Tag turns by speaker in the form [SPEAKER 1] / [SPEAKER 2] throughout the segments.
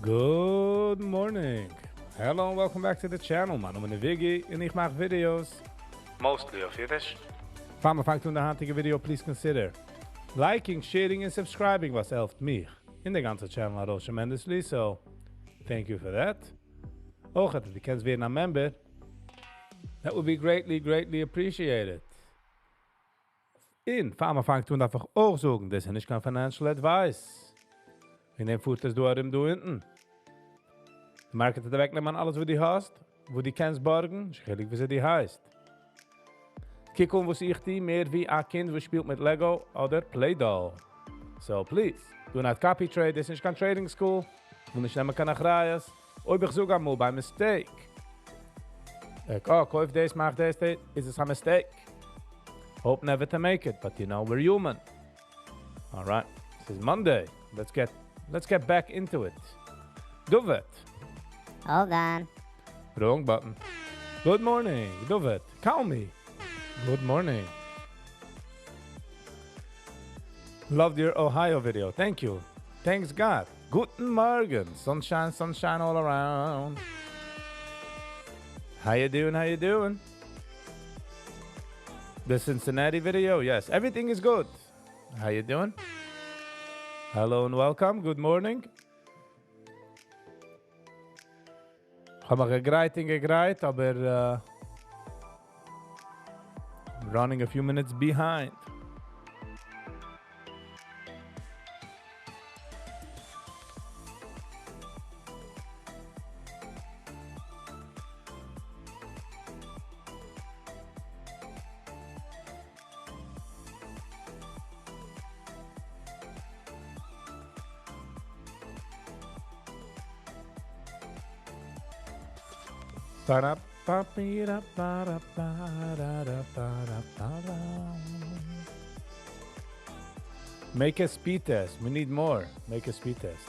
[SPEAKER 1] Good morning! Hello and welcome back to the channel. מיין נאמען איז וויגי און איך מאך videos mostly אויף אידיש. פאר מען פאנגט אן די היינטיגע video, please consider liking, sharing און subscribing וואס העלפט מיך און די גאנצע channel ארויס tremendously, so thank you for that. אויך אז דו קענסט ווערן א member, that would be greatly greatly appreciated. און פאר מען פאנגט אן דארף איך אויך זאגן, דאס איז נישט קיין financial advice. וועגן דעם פארט עס דא ארום דא אונטן. די market וועט אוועקנעמען אלעס וואס דו האסט, וואס דו קענסט בארגן, נישט קיין חילוק וויאזוי דו הייסט. קוק אן וואס איך טו מער ווי א קינד וואס שפילט מיט Lego אדער Play-Doh. So please, do not copy trade, דאס איז נישט קיין trading school, כ'וויל נישט נעמען קיין אחריות. אויב איך זאג אמאל by mistake, like, oh, קויף דאס, מאך דאס, איז עס א mistake. Hope never to make it, but you know, we're human. Alright, ס'איז Monday, let's get, let's get back into it. דוד.
[SPEAKER 2] Hold on.
[SPEAKER 1] Wrong button. Good morning, דוד. Call me. Good morning. Loved your Ohio video. Thank you. Thanks God. Guten Morgen. Sunshine, sunshine all around. How you doing? How you doing? The Cincinnati video? Yes, everything is good. How you doing? Hello and welcome. Good morning. כ'האב מיך געגרייט און געגרייט, אבער running a few minutes behind. Make a speed test. We need more. Make a speed test.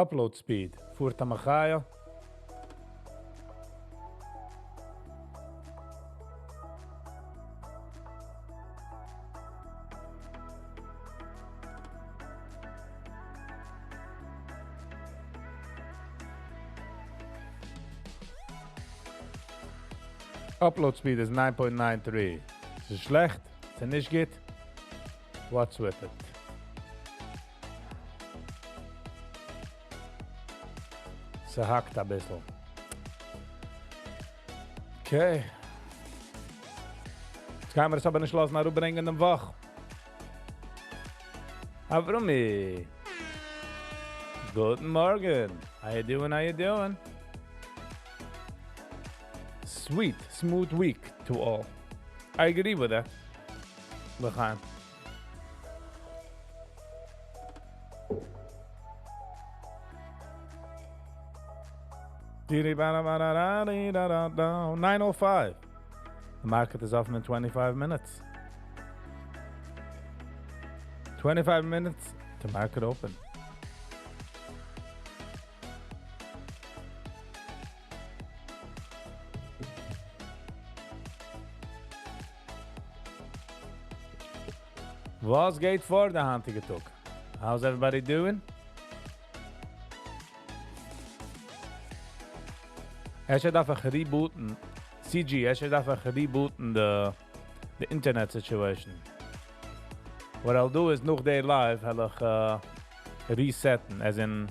[SPEAKER 1] Upload speed. פארט א מחיה. Upload speed איז nine point nine three. ס'איז שלעכט? ס'איז נישט גוט? What's with it? ס'האקט אביסל. Okay. יעצט גיימיר עס אבער נישט לאזן אראפברענגען דעם וואך. אברומי. גוטן מארגן. How you doing? How you doing? Sweet, smooth week to all. I agree with that. לחיים. 9:05. The market is open in 25 minutes. 25 minutes to market open. וואס גייט פאר די היינטיגע טאג? How's everybody doing? אפשר דארף איך reboot ן, CG, אפשר דארף איך reboot ן די internet situation. What I'll do is נאך די live וועל איך reset ן, as in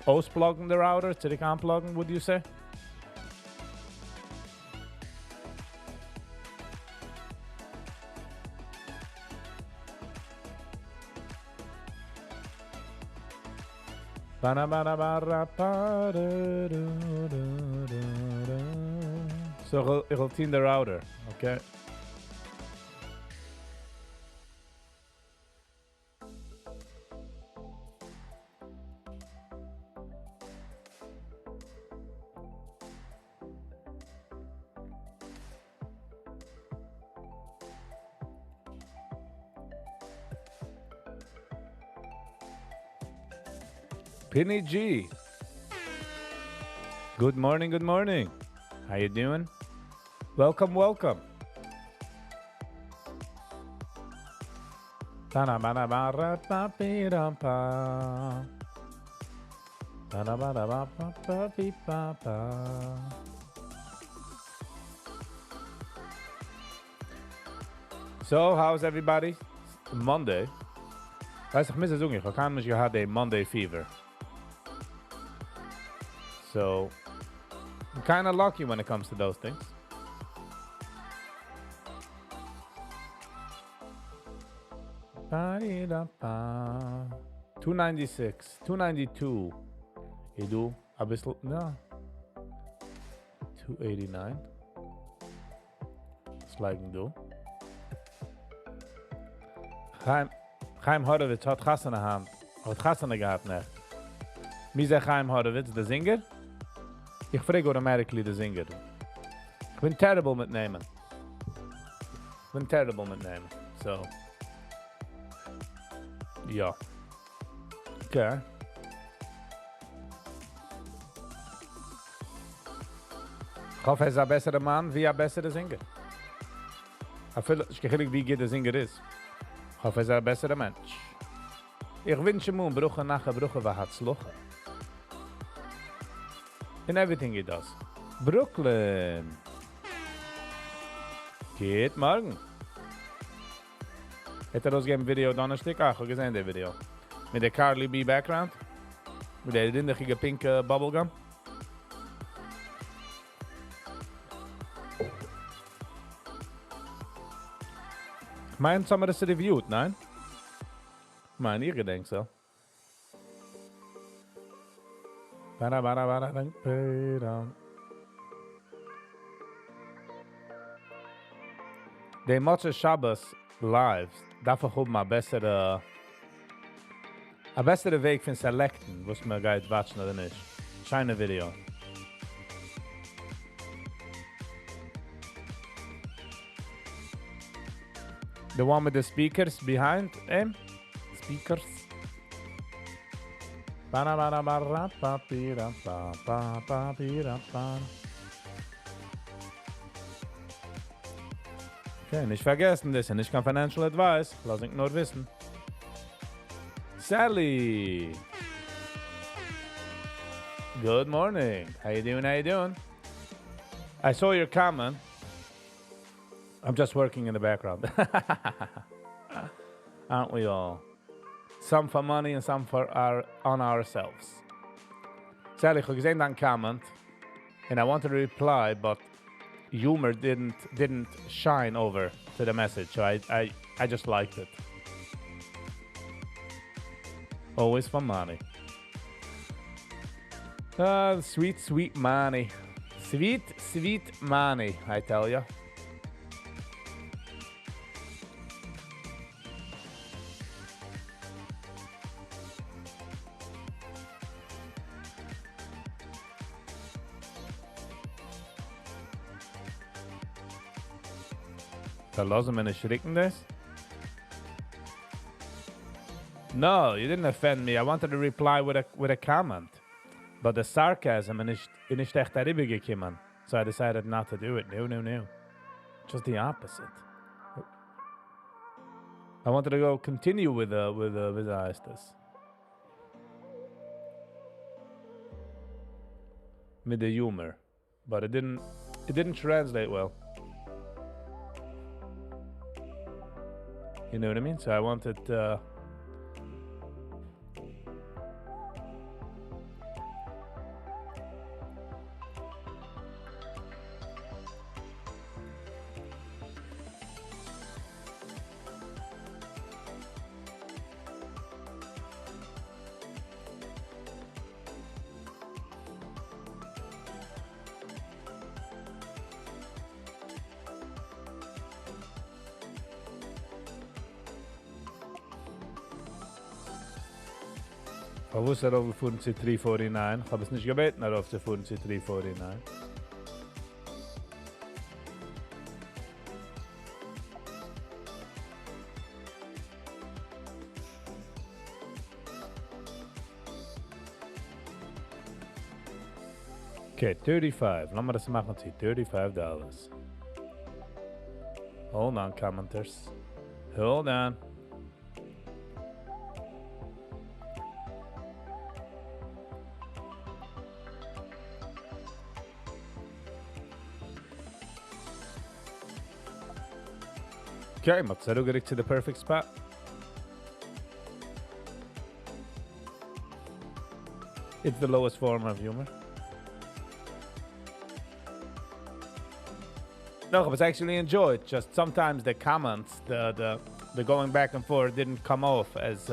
[SPEAKER 1] אויס plug ן די router, צוריק אן plug ן, would you say? So איך וועל טון די router, okay? Pinny G. Good morning, good morning. How you doing? Welcome, welcome. So, how's everybody? Monday. ווייס איך, מוז זאגן, איך האב קיינמאל נישט געהאט די Monday fever. So, I'm kind of lucky when it comes to those things. 296, 292. איך דא א ביסל, נא. 289. וואס לייגן דא? Chaim, Chaim Horowitz האט חתונה געהאט. האט חתונה געהאט נעכטן. ווי איז Chaim Horowitz, דער singer? איך פרעג automatically דער singer. איך בין terrible מיט נעמען. איך בין terrible מיט נעמען. So. יא. Okay. איך האף, ער איז א בעסערער מאן ווי א בעסערער singer. אפילו, איך גיי ווי גוט דער singer איז. איך האף, ער איז א בעסערער מענטש. איך ווינטש אים אן ברכה נאך ברכה והצלחה. In everything he does. Brooklyn. גוט מארגן. האט ער ארויסגעגעבן video דאנערשטאג? אה, איך האב געזען די video. מיט דער Cardi B background. מיט דער רינדעכיגע pink bubblegum. איך מיין, האבן מיר דאס reviewed, ניין? מיין, איך געדענק אזוי. Bara, bara, bara, dang, pe, די מוצאי שבת lives דארף איך האבן א בעסערע, א בעסערע וועג פון select ן, וואס מען גייט watch ן אדער נישט. שיינע video. The one with the speakers behind him? Speakers. Ba ba ba ba ra ba bi ra ba ba ba bi ra ba. Okay, נישט פארגעסן, דאס איז נישט קיין financial advice. לאז איך נאר וויסן. Sally! Good morning. How you doing? How you doing? I saw your comment. I'm just working in the background. Aren't we all? Some for money and some for our on ourselves. Sally, איך האב געזען דיין comment and I wanted to reply, but humor didn't shine over to the message, so I just liked it. Always for money. Sweet, sweet money. Sweet, sweet money, I tell ya. פארלאזן מיר נישט שריקן דאס? No, you didn't offend me. I wanted to reply with a comment. But the sarcasm איז נישט עכט אריבערגעקומען. So I decided not to do it. No, no, no. Just the opposite. I wanted to go continue with the דאס. מיט the humor. But it didn't translate well. You know what I mean? So I wanted פארוואס ארויפגעפארן צו 349? איך האב עס נישט געבעטן, ארויפצופארן צו 349. Okay, 35. לאמיר דאס מאכן צו $35. Hold on, commenters. Hold on. Okay, מ'האט צוריקגערוקט to the perfect spot. It's the lowest form of humor. No, but I actually enjoyed. Just sometimes the comments, the going back and forth didn't come off as.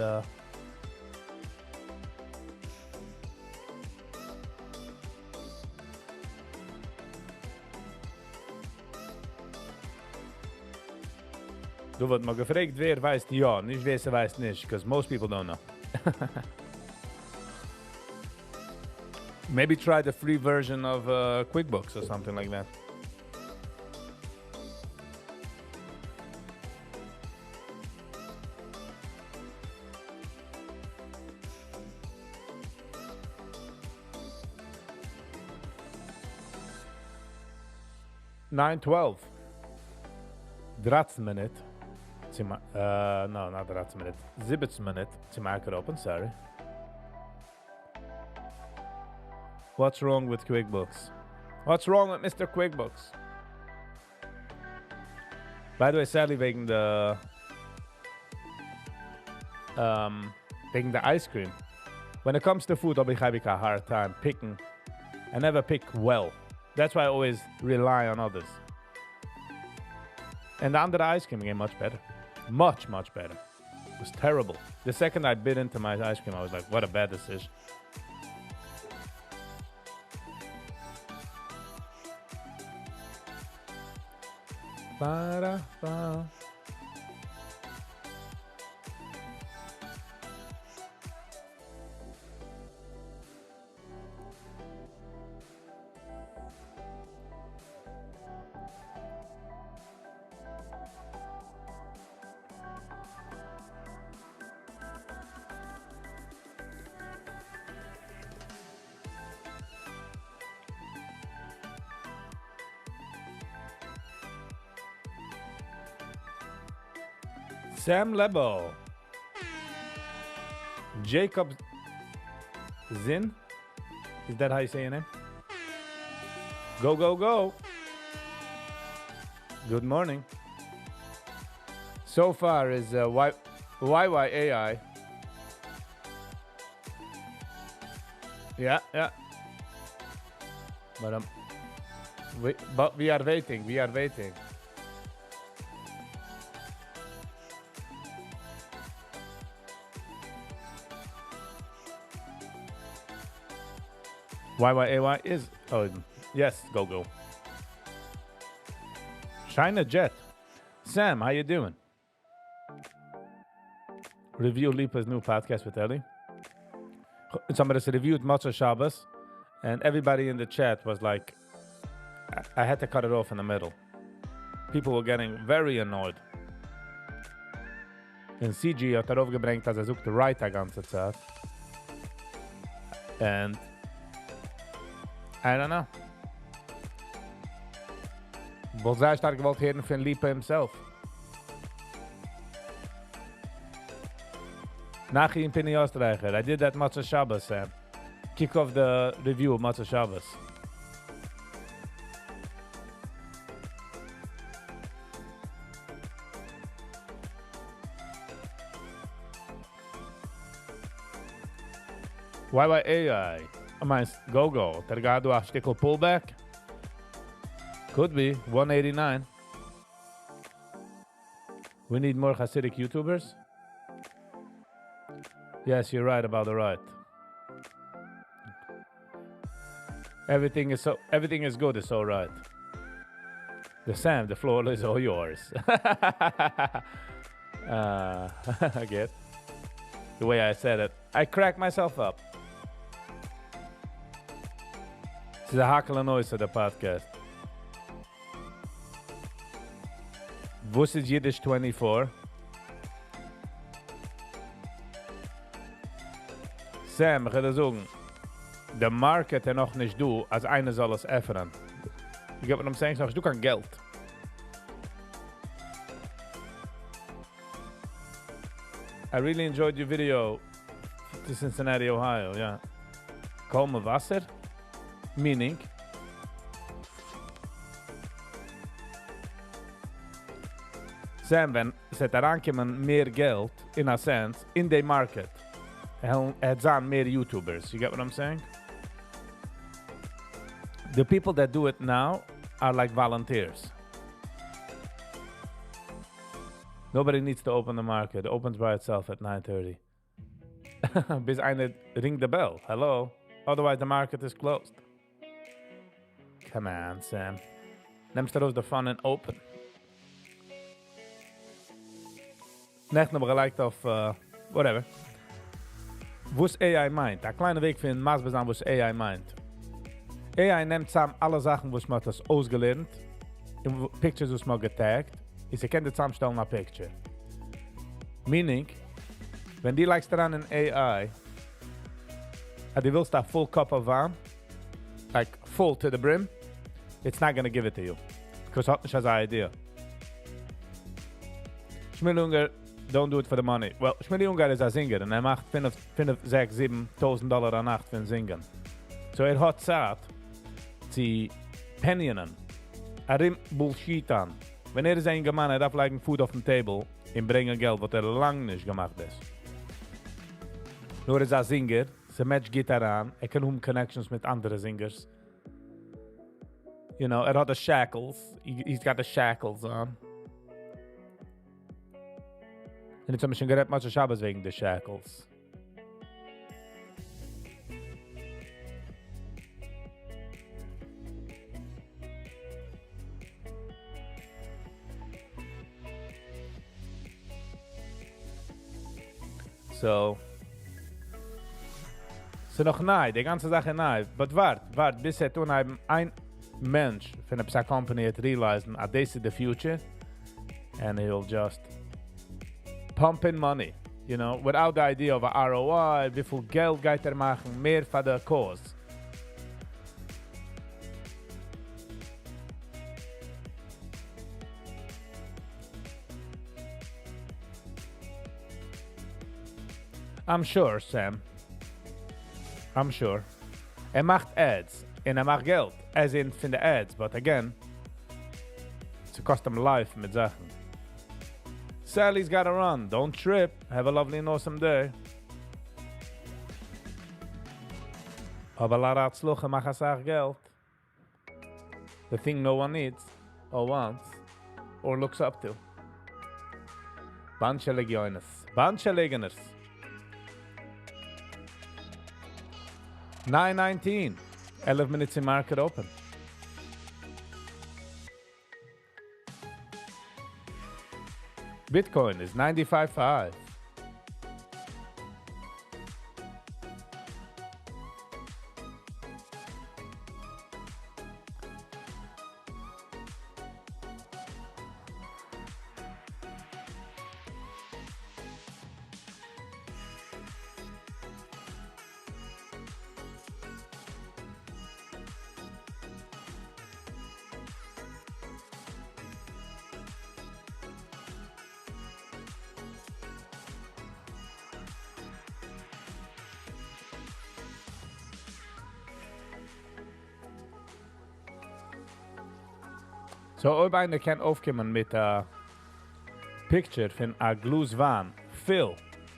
[SPEAKER 1] דא וואלט מען געפרעגט, ווער ווייסט יא, נישט ווער ס'ווייסט נישט, because most people don't know. Maybe try the free version of QuickBooks or something like that. 9:12. דרייצן מינוט. No, not דרייצן מינוט. 17 מינוט to market open, sorry. What's wrong with QuickBooks? What's wrong with Mr. QuickBooks? By the way, sadly, wegen the ice cream. When it comes to food, האב איך a hard time picking. I never pick well. That's why I always rely on others. And the other ice cream became much better. Much, much better. It was terrible. The second I bit into my ice cream, I was like, what a bad decision. Ba-da-ba. Sam Lebo, Jacob Zinn, is that how you say your name? Go, go, go. Good morning. So far is YYAI. Yeah, yeah. But we are waiting, we are waiting. YYAY is, oh, yes, go, go. China Jet. Sam, how you doing? Review Lipa's new podcast with Ellie. Somebody said reviewed Motzei Shabbos, and everybody in the chat was like, I had to cut it off in the middle. People were getting very annoyed. And CG האט ארויפגעברענגט, אז ער זאגט right א גאנצע צייט. And I don't know. וואלט זייער שטארק געוואלט הערן פון Lipa himself. Nachi in Pini Österreicher. I did that Motzei Shabbos, Sam. Kick off the review of Motzei Shabbos. YYAI. מיינסט Go-Go. טערגאדו א שטיקל pullback? Could be. 189. We need more Hasidic YouTubers? Yes, you're right about the right. Everything is good, it's all right. The Sam, the floor is all yours. I get the way I said it. I cracked myself up. This is a hackle noise of the podcast. וואס איז Yiddish 24? Sam, איך וועל דיר זאגן, the market איז נאך נישט דא, אז איינער זאל עס עפענען. You get what I'm saying? ס'איז נאך נישט דא קיין געלט. I really enjoyed your video to Cincinnati, Ohio, yeah. קול מבשר? Meaning? Sam, ווען ס'וועט אריינקומען מער געלט, in a sense, אין די market, וועט זיין מער YouTubers. You get what I'm saying? The people that do it now are like volunteers. Nobody needs to open the market. It opens by itself at 9:30. ביז איינער ring the bell. Hello? Otherwise the market is closed. Come on, Sam. נעמסט ארויס the fun and open. נעכטן האב איך געלייגט אויף, whatever. וואס AI מיינט. א קליינע וועג פון מסביר זיין וואס AI מיינט. AI נעמט צוזאם אלע זאכן וואס מ'האט עס אויסגעלערנט, און pictures וואס מ'האט גע tag ט, און ס'קען דיר צוזאמשטעלן א picture. Meaning, ווען דו לייגסט אריין אין AI, אז דו ווילסט א full cup of וויין, like full to the brim, it's not gonna give it to you. Because האט נישט אזא idea. Shmili Ungar, don't do it for the money. Well, Shmili Ungar איז א singer און ער מאכט 5, 5, 6, 7 טויזנט דאלאר א נאכט פון זינגען. So ער האט צייט צו פעניענען, ארום bullshit ן. ווען ער איז א אינגערמאן, ער דארף לייגן food אויפן table און ברענגען געלט, וואלט ער לאנג נישט געמאכט דאס. נאר ער איז א singer, ס' match גוט אריין, ער קען האבן connections מיט אנדערע singers. ער האט די shackles, he's got the shackles on. און יעצט האבן מיר שוין גערעדט מוצאי שבת וועגן די shackles. So, ס'איז נאך ניי, די גאנצע זאך איז ניי. But ווארט, ווארט, ביז ס'וועט אנהייבן איין מענטש פון א company וועט realize ן, אז this is the future, and he'll just pump in money, without the idea of a ROI, וויפיל געלט גייט ער מאכן, מער פאר די cause. I'm sure, Sam. I'm sure. ער מאכט ads און ער מאכט געלט, as in פון די ads, but again, it's a custom life מיט זאכן. Sally's got to run. Don't trip. Have a lovely and awesome day. האב א הצלחה, מאך א סאך געלט. The thing no one needs, or wants, or looks up to. באנטשע לעגיאנעס. באנטשע לעגענערס. 9:19. 11 minutes in market open. Bitcoin is 95.5. So, אויב איינער קען אויפקומען מיט א picture פון א גלאז וויין, full,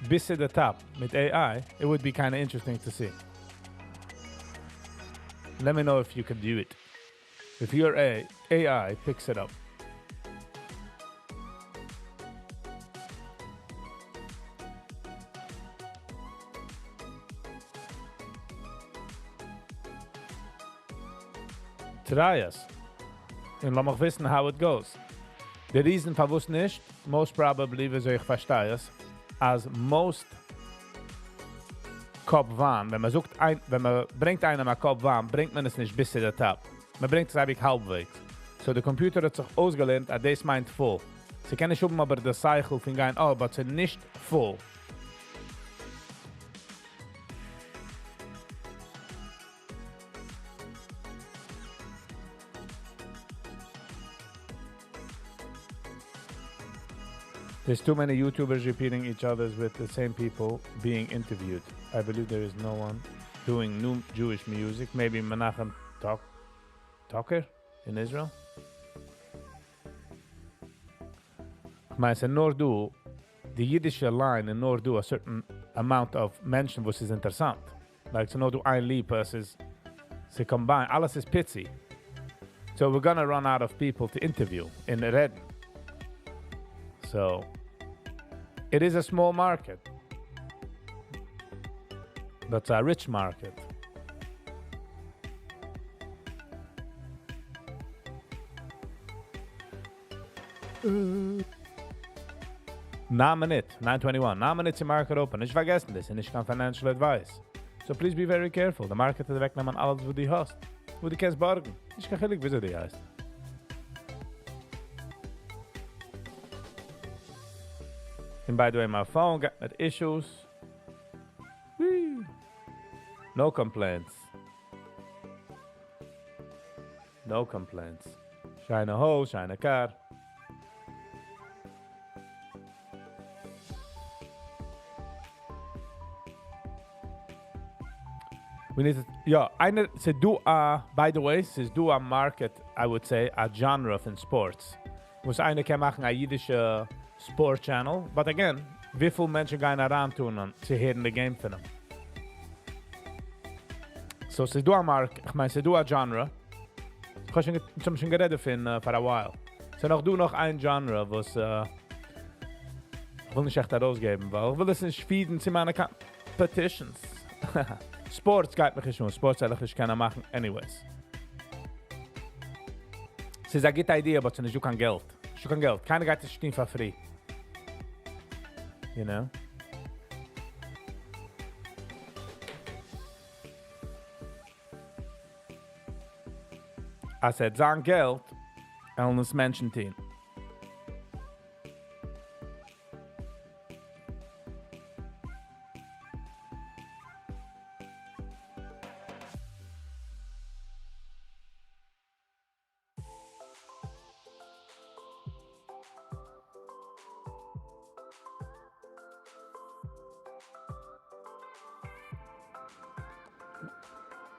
[SPEAKER 1] ביז to the top מיט AI, it would be kind of interesting to see. Let me know if you can do it. If your AI picks it up. Try עס. און לאמיך וויסן how it goes. The reason פארוואס נישט, most probably, וויאזוי איך פארשטיי עס, אז most cup וויין, ווען מען זאגט איין, ווען מען ברענגט איינעם א cup וויין, ברענגט מען עס נישט ביז to the top. מען ברענגט עס אייביג האלבוועגס. So דער computer האט זיך אויסגעלערנט, אז דאס מיינט full. ס'קען נישט האבן אבער די שכל פון גיין, oh, but ס'איז נישט full. There's too many YouTubers repeating each other's with the same people being interviewed. I believe there is no one doing new Jewish music. Maybe Menachem Tucker in Israel. מיין, ס'איז נאר דא, די אידישע line איז נאר דא a certain amount of מענטשן, וואס איז אינטערעסאנט. Like, ס'איז נאר דא איין ליפא, עס איז, ס'איז combined, אלעס איז פיצי. So we're gonna run out of people to interview און רעדן. So, it is a small market. But it's a rich market. 9 מינוט, 9:21. 9 מינוט צו market open. נישט פארגעסן, דאס איז נישט קיין financial advice. So please be very careful. The market וועט אוועקנעמען אלעס, וואס דו האסט. וואס דו קענסט בארגן. נישט קיין חילוק, וויאזוי דו הייסט. And by the way, my phone got with issues. Whee. No complaints. No complaints. שיינע הויז, שיינע car. We need to, יא, איינער, ס'איז דא א, by the way, ס'איז דא א market, I would say, a genre פון sports. וואס איינער קען מאכן א אידישע sport channel, but again, וויפיל מענטשן גייען אריינטונען צו הערן די game פון אים? So ס'איז דא א market, איך מיין, ס'איז דא א genre. איך האב שוין, שוין שוין גערעדט פון for a while. ס'איז נאך דא נאך איין genre, וואס איך וויל נישט עכט ארויסגעבן, ווייל איך וויל עס נישט feedן צו מיינע competitions. Sports גייט מיך נישט אן, sports וועל איך נישט קענען מאכן anyways. ס'איז א גוטע idea, but ס'איז נישט דא קיין געלט. נישט דא קיין געלט. קיינער גייט עס נישט טון for free. You know? אז ס'וועט זיין געלט, וועלן עס מענטשן טון.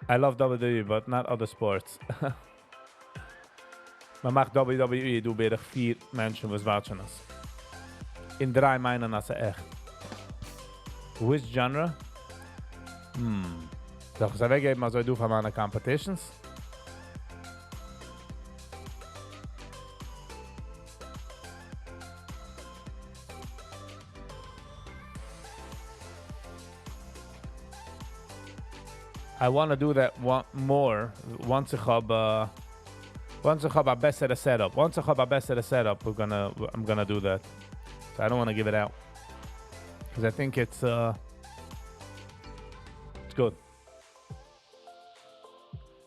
[SPEAKER 1] I love WWE, but not other sports. מען מאכט WWE, דא בערך פיר מענטשן, וואס watchן עס. און דריי מיינען אז ס'איז עכט. Which genre? זאל איך עס אוועקגעבן, אזוי דא פאר מיינע competitions? I want to do that one more once איך האב א בעסערע setup. Once איך האב א בעסערע setup, I'm gonna do that. So I don't want to give it out because I think it's good.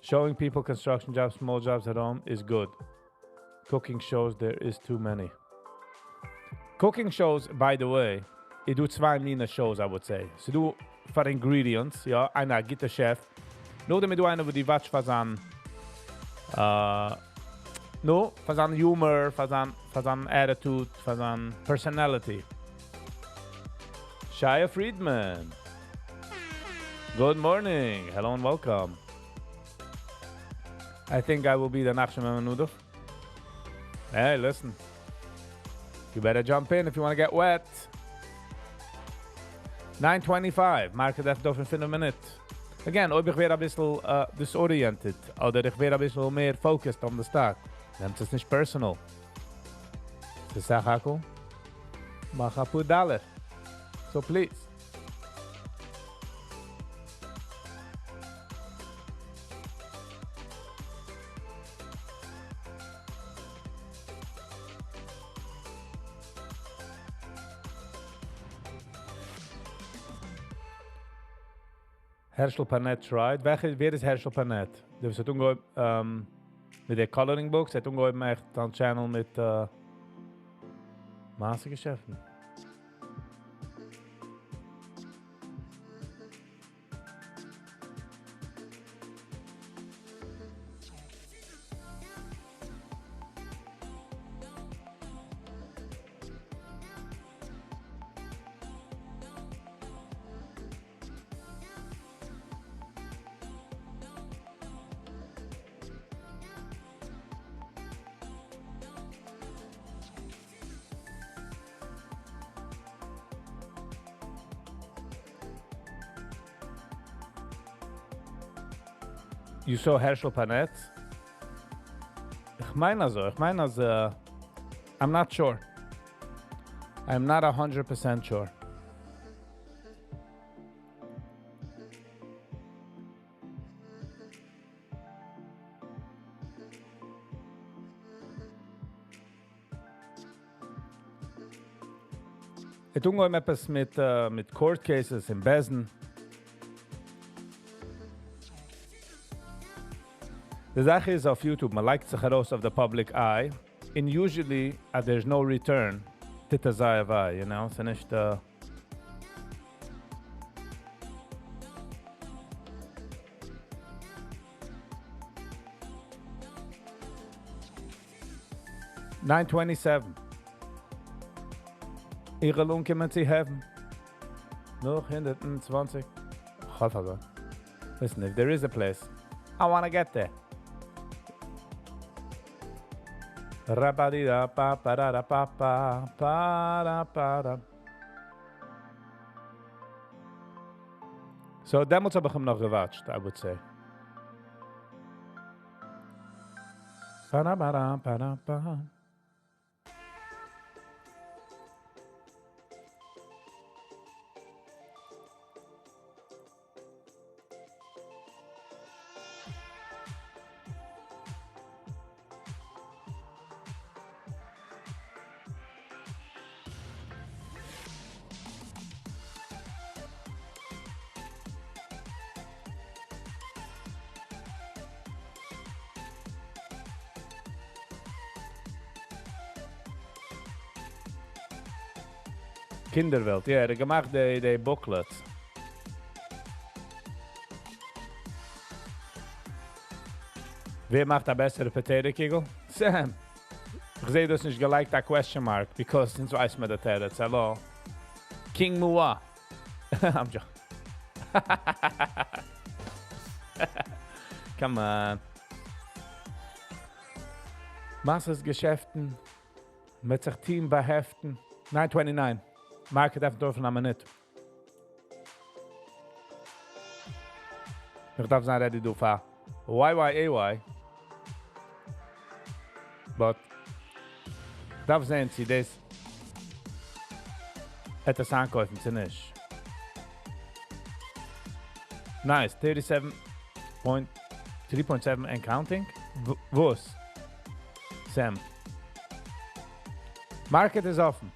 [SPEAKER 1] Showing people construction jobs, small jobs at home is good. Cooking shows, there is too many. Cooking shows, by the way, איך דא צוויי מיני shows, I would say. ס'איז דא פאר ingredients, יא, איינער א גוטער chef. נאכדעם איז דא איינער, וואו דו watch פאר זיין, נו, פאר זיין humor, פאר זיין attitude, פאר זיין personality. Shia Friedman. Good morning. Hello and welcome. I think I will be the Nachshon Menudov. Hey, listen. You better jump in if you want to get wet. 9:25. Market עפנט אויף אין 5 מינוט. Again, אויב איך ווער א ביסל disoriented אדער איך ווער א ביסל מער focused on the stock, נעמט עס נישט personal. ס'איז סך הכל. מאך א פאר דאלאר. So please. Herschel Panet tried. ווער איז Herschel Panet? דער האט אנגעהויבן מיט די coloring books, האט אנגעהויבן עכט אן channel מיט מעשה געשעפטן. You saw Herschel Panetz? איך מיין אזוי, איך מיין אז, I'm not sure. I'm not 100% sure. ער האט אנגעהויבן עפעס מיט מיט court cases אין בית דין. די זאך איז אויף YouTube, מען לייגט זיך ארויס אויף די public eye, און usually אז there's no return, טוט עס זייער וויי, you know, ס'איז נישט. 927. איך וויל אנקומען צו heaven. נאך 120. איך האף אבער. Listen, if there is a place, I want to get there. Ra-ba-di-da, pa-pa-da-da, pa-pa, pa-da-pa-da. So, דעמאלטס האב איך אים נאך גע watched, I would say. Pa-da-ba-da, pa-da-pa. קינדערוועלט, יא, ער האט געמאכט די, די booklets. ווער מאכט א בעסערע potato קוגל? Sam. איך זע, דו האסט נישט געלייגט א question mark, because אונז ווייסן מיר די תירוץ. Hello. King Mua. I'm joking. Come on. מעשה'ס געשעפטן. מיט זיך team באהעפטן. 929. Market עפנט אויף אין א מינוט. איך דארף זיין ready דא פאר YYAY. But איך דארף זען, צי דאס עפעס איינקויפן, צי נישט. Nice, 37.3.7 and counting. וואס? Sam. Market איז אפן.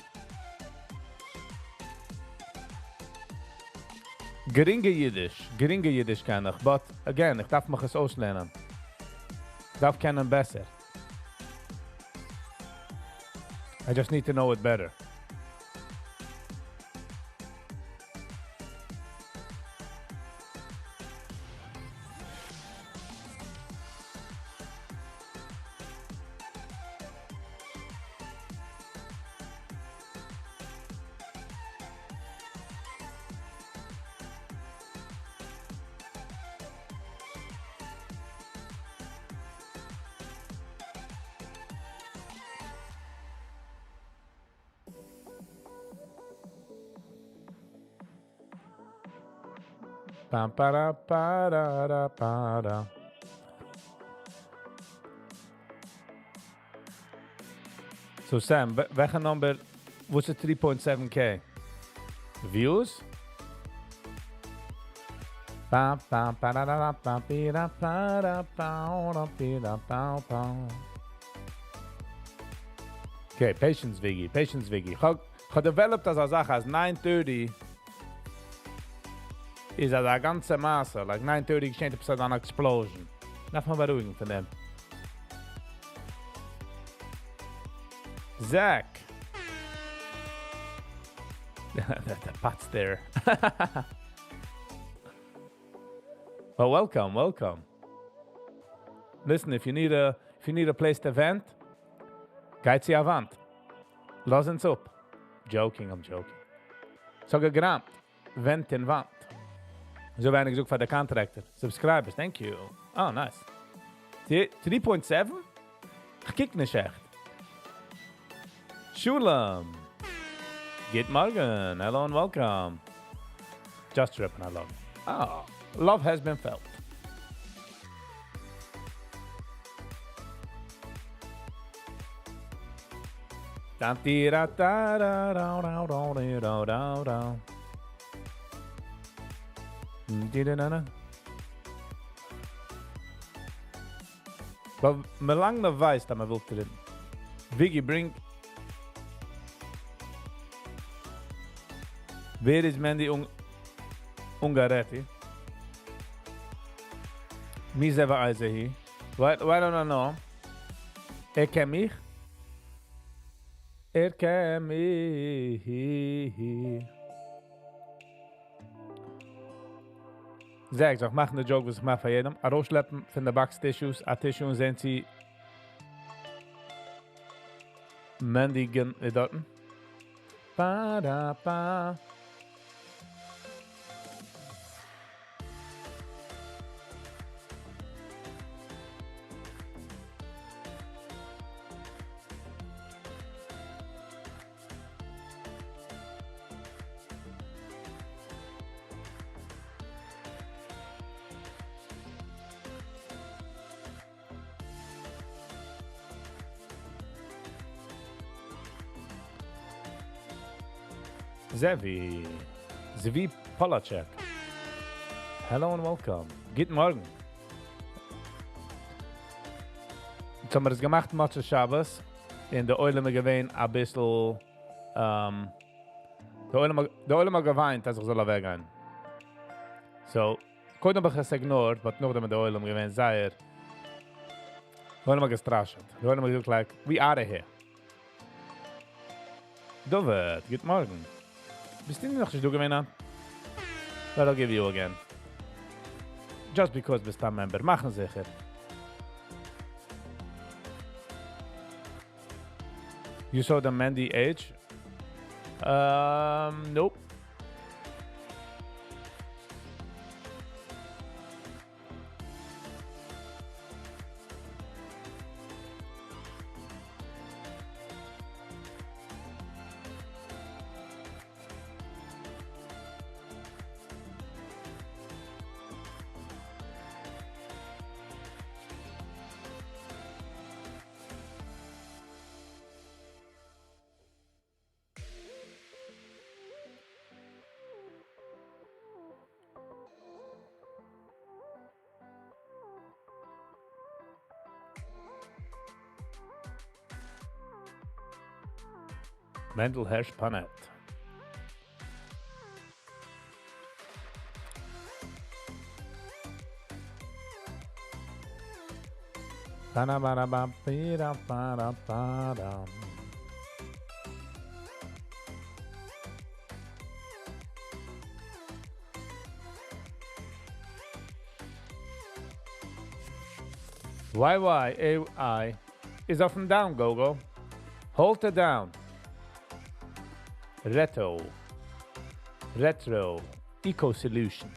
[SPEAKER 1] גרינגע אידיש, גרינגע אידיש קען איך, but again, איך דארף מיך עס אויסלערנען. איך דארף קענען בעסער. I just need to know it better. Pam, para, para, ra, para. So Sam, וועלכע number, וואס איז 3.7K? Views? Pa, pa, pa, ra, ra, ra, pa, pi, ra, pa, ra, pa, ra, pi, ra, pa, pa. Okay, patience, Viggy, patience, Viggy. איך האב developed אזא זאך אז 9:30 איז א גאנצע מעשה, like 9:30 געשעט עפעס אן explosion. דארף מען בארואיגן פון דעם. Zach. The pot's there. Well, welcome, welcome. Listen, if you need a place to vent, גייט צו א וואנט. לאז אונז אפ. Joking, I'm joking. So געגראמט. Vent אין וואנט. אזוי ווי איינער געזאגט פאר די contractor. Subscribers, thank you. Oh, nice. 3.7? איך קוק נישט עכט. Shulam. גוט מארגן. Hello and welcome. Just tripping, I love. Oh, love has been felt. Da di da da da da da da da da da. Di da da da. But ווילאנג מען ווייסט, אז מען וויל טרעידן. Viggy, bring. ווער איז Mandy Ungaretti? מי זה ואיזה היא? Why don't I know? ער קען מיך? ער קען מיך. זאג, זאג, מאכן די joke, וואס איך מאך פאר יעדעם. ארויסשלעפן פון די box tissues, א tissue און זען צי Mandy גען דארטן. Pa, da, pa. Zevi. Zvi Polacek. Hello and welcome. גוט מארגן. יעצט האבן מיר עס געמאכט מוצאי שבת. און דער עולם איז געווען א ביסל, דער עולם האט געוויינט, אז איך זאל אוועקגיין. So, קודם האב איך עס ignored, but נאכדעם דער עולם געווען זייער. דער עולם האט געסטראשעט. דער עולם האט געזאגט, like, we out of here. David, גוט מארגן. ביסטו נאך נישט דא געווען, הא? But I'll give you again. Just because ביסט א member. מאכן זיכער. You saw the Mandy H? Nope. Mendel Hersh Panet. Ba-da-ba-da-ba-ba-da-ba-da-ba-dam. YYAI is up and down, Gogo. Hold it down. Retro. Retro. Eco Solution.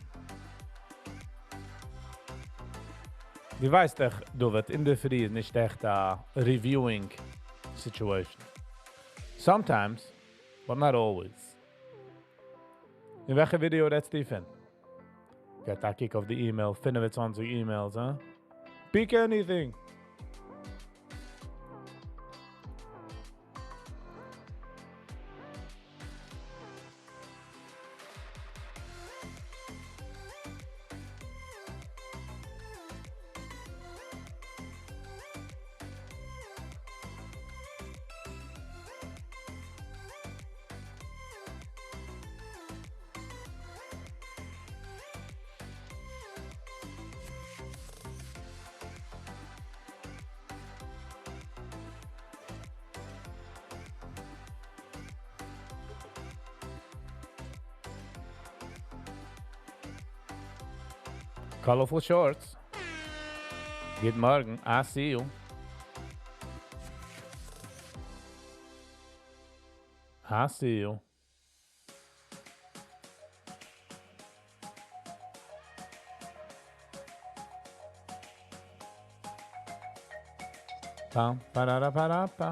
[SPEAKER 1] דו ווייסט דאך, דוד, אין דער פרי איז נישט עכט א reviewing situation. Sometimes, but not always. אין וועלכע video רעדסטו פון? Get a kick of the email, 25 emails, huh? Pick anything. Colorful shorts. גוט מארגן. I see you. I see you. Pam, parara, para, pa.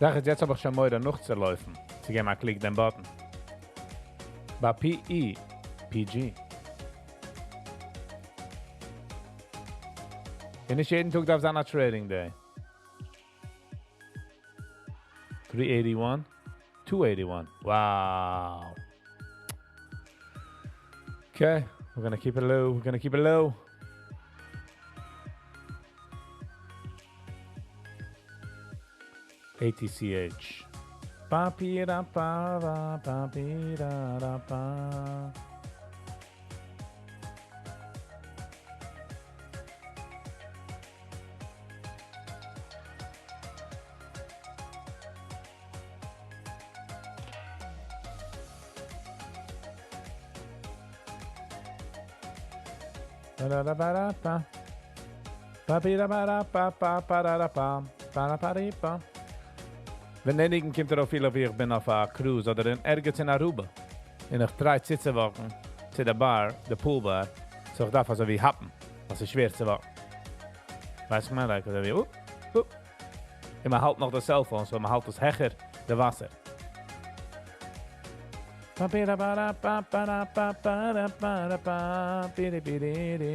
[SPEAKER 1] זאך איז, יעצט האב איך שוין מורא נאכצולויפן. צו געבן א click דעם button. ביי PE, PG. און נישט יעדן טאג דארף זיין א trading day. 381, 281. Wow. Okay, we're gonna keep it low. We're gonna keep it low. ATCH. Ba pi da ba ba ba pi da da ba. Ba da da ba da ba. Ba pi da ba da ba ba ba da da ba. Ba da ba di ba. ווען ענדיגן קומט ער אויף ווי איך בין אויף א cruise אדער אין ערגעץ אין Aruba. און איך try צו walk ן צו די bar, די pool bar. So איך דארף אזוי ווי האפן, וואס איז שווער צו walk ן. ווייסט איך מיין, like, אזוי ווי, אופ, אופ. און מען האלט נאך די cell phone, so מען האלט עס העכער די וואסער. Ba bi da ba da ba ba da ba ba da ba da ba bi di bi di di.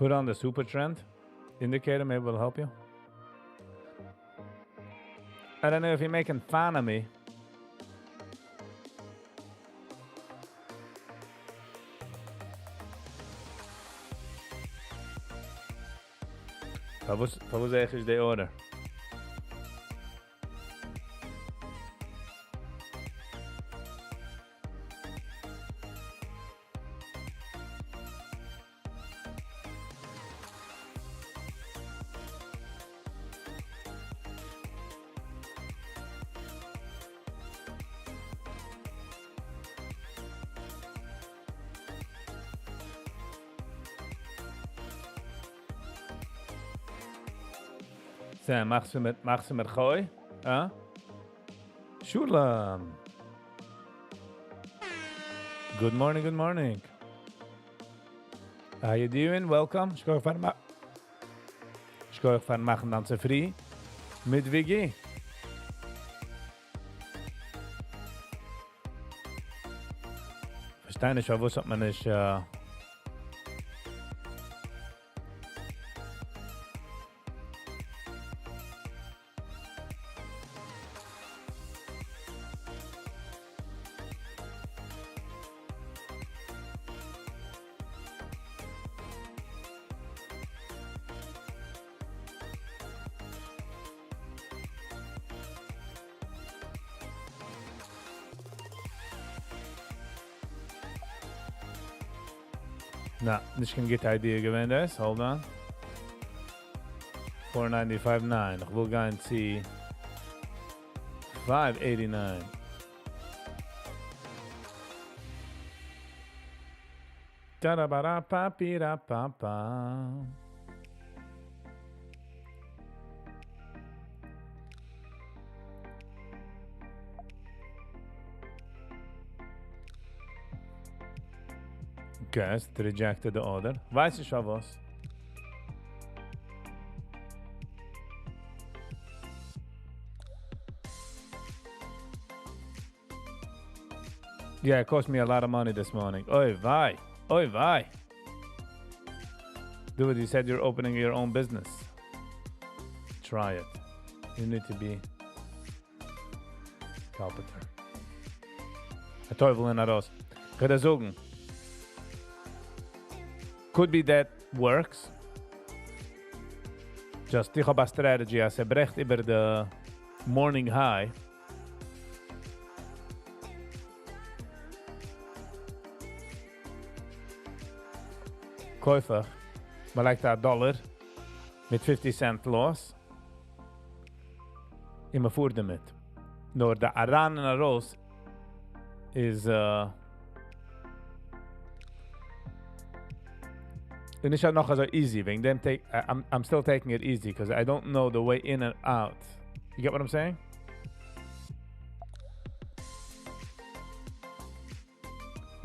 [SPEAKER 1] Put on the super trend indicator, maybe will help you. I don't know if you're making fun of me. פארוואס איז די order? Sam, מאכסט דו מיט גוי? Huh? Shulam. Good morning, good morning. How you doing? Welcome. שכוח פארן מאכן דאן צופרי מיט WG. פארשטיי נישט, וואס האט מען נישט, נא, נישט קיין גוטע idea געווען דאס. Hold on. 495.9. איך וויל גיין צו 589. Da da ba da pa pi da pa pa. Okay, עס rejected the order. ווייס איך וואס? Yeah, it cost me a lot of money this morning. Oy vey. Oy vey. Dude, you said you're opening your own business. Try it. You need to be carpenter. א טייוול אין ארויס. איך וועל זאגן. Could be that works. Just איך האב א strategy, אז ער ברעכט איבער די morning high. קויף איך, מען לייגט א דאלאר מיט 50 cent loss. און מען פארט דערמיט. נאר די אריין און ארויס איז און נישט נאך אזוי easy, וועגן דעם take, I'm still taking it easy, because I don't know the way in and out. You get what I'm saying?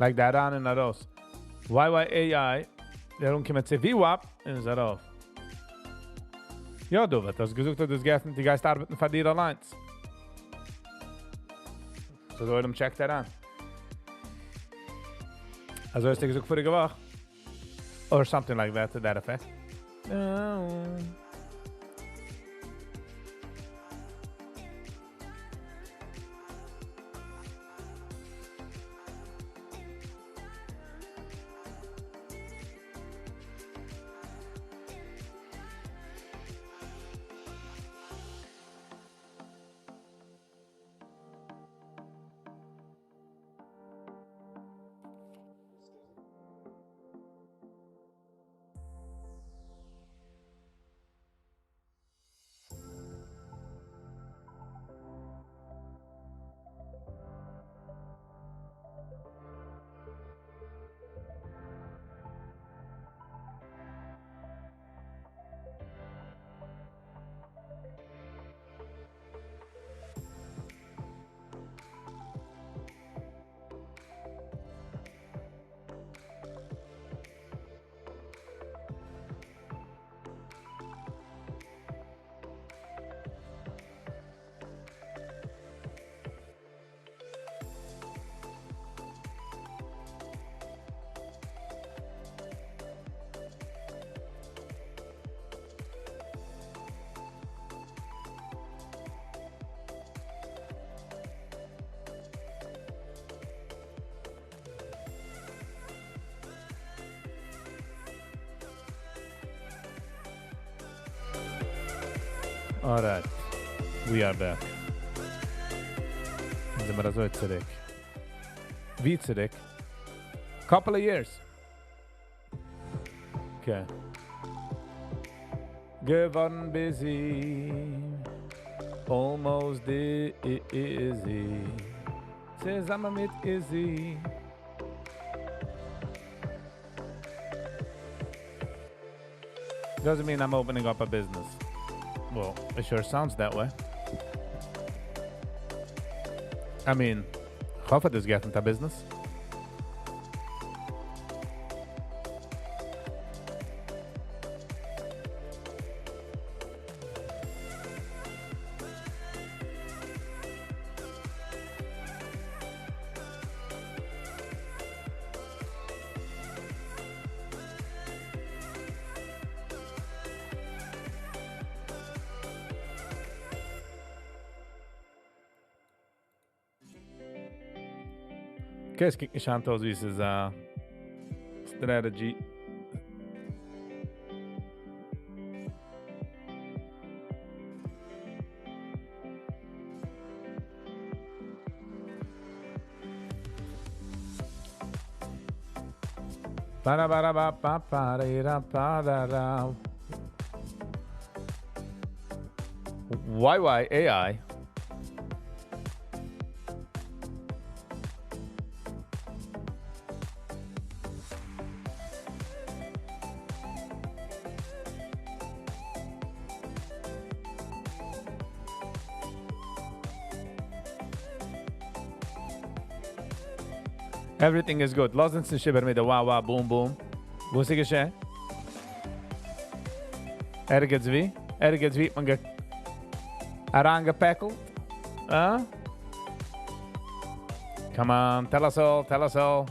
[SPEAKER 1] Like דער אריין און ארויס. YYAI, דער אנקומען צו VWAP, און איז ארויף. יא, דו האסט געזאגט, אז דו גייסט, דו גייסט ארבעטן פאר דיר אליין. So דער עולם check ט אריין. אזוי האסטו געזאגט פאריגע וואך. Or something like that, to that effect. Oh. Alright, we are back. זענען מיר אזוי צוריק. ווי צוריק? Couple of years. Okay. געווארן busy, almost dizzy. צוזאמען מיט Izzy. Doesn't mean I'm opening up a business. Well, it sure sounds that way. I mean, איך האף דאס גייט מיט א business. Okay, עס קוקט נישט אויס ווי עס איז א strategy. Ba ba ba ba ba da ba da da. YYAI. Everything is good. לאז אונז נישט איבער מיט די wow wow boom boom. וואס איז געשען? ערגעץ ווי? ערגעץ ווי האט מען אריינגעפעקלט? אה? Come on, tell us all, tell us all.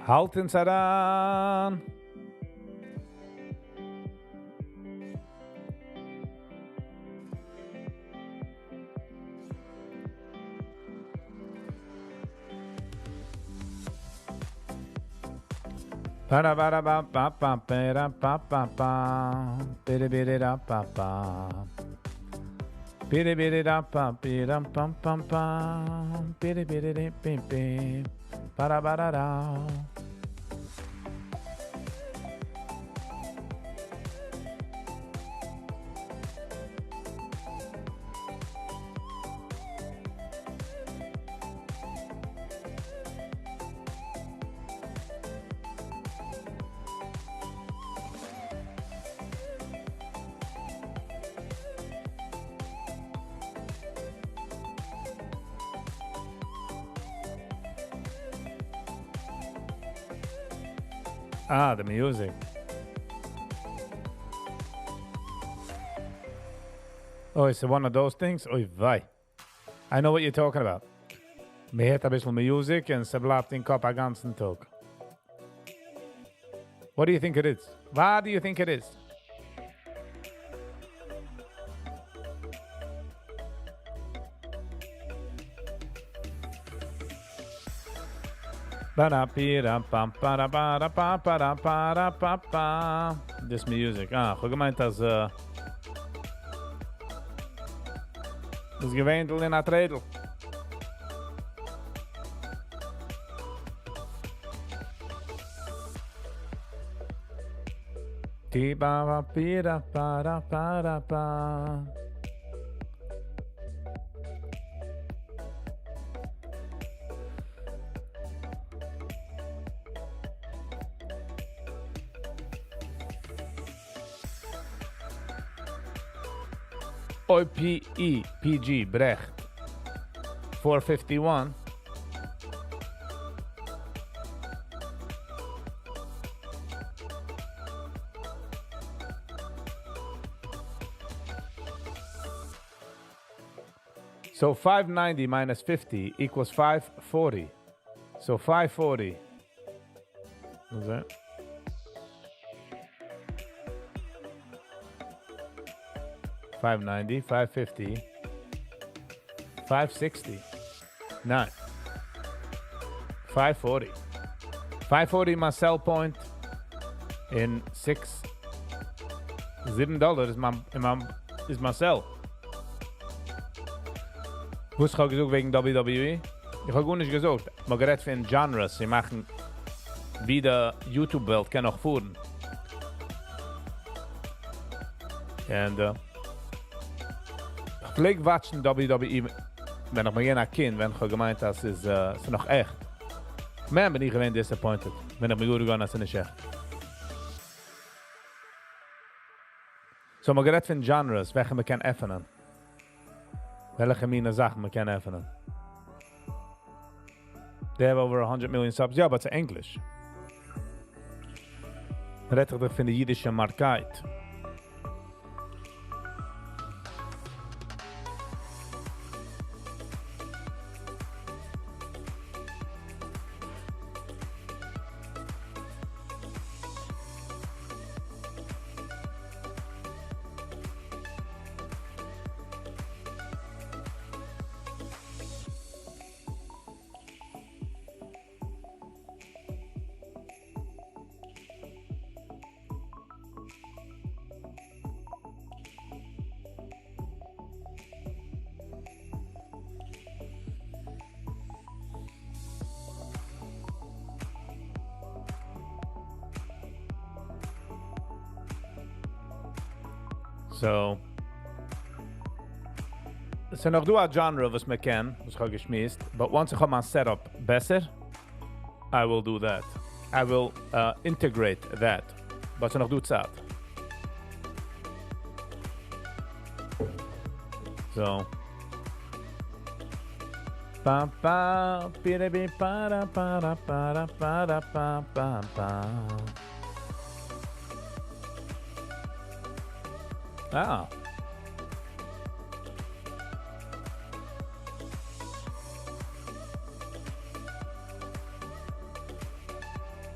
[SPEAKER 1] האלט אונז אריין. Ba ba ba ba ba ba ba ba ba bidi bidi da ba ba bidi bidi da ba bi dum bum bum bum bidi bidi di bi bi ba da ba da da. Ah, the music. Oh, it's one of those things? אוי וויי. I know what you're talking about. מען הערט א ביסל music און ס'בלייבט אין קאפ א גאנצן טאג. What do you think it is? What do you think it is? This music. אה, איך האב געמיינט אז דאס געווענדל אין א טרעדל. Ti ba ba pi ra pa ra pa ra pa. אויב PEPG ברעכט 451. So 590 minus 50 equals 540. So 540. What's that? 590, 550, 560, 9, 540. 540 מיין sell point און 6, 7 דאלער איז מיין sell. וואס האב איך געזאגט וועגן WWE? איך האב גארנישט געזאגט. מ'האט גערעדט פון genres. זיי מאכן ווי די YouTube וועלט קען נאך פארן. And איך פלעג watch ן WWE, ווען איך בין געווען א קינד, ווען איך האב געמיינט, אז ס'איז נאך עכט. Man, בין איך געווען disappointed, ווען איך בין געוואר אז ס'איז נישט עכט. So, מ'האט גערעדט פון genres, וועלכע מען קען עפענען. וועלכע מינע זאכן מען קען עפענען. They have over 100 million subs. Yeah, but it's English. רעדט זיך דאך פון די אידישע market. So, עס איז נאך דא א genre וואס מען קען, וואס איך האב געשמועסט, but once איך האב מיין setup בעסער, I will do that. I will integrate that. But עס איז נאך דא צייט. So. Pa pa pi bi pa ra pa ra pa ra pa ra pa pa pa. Ah.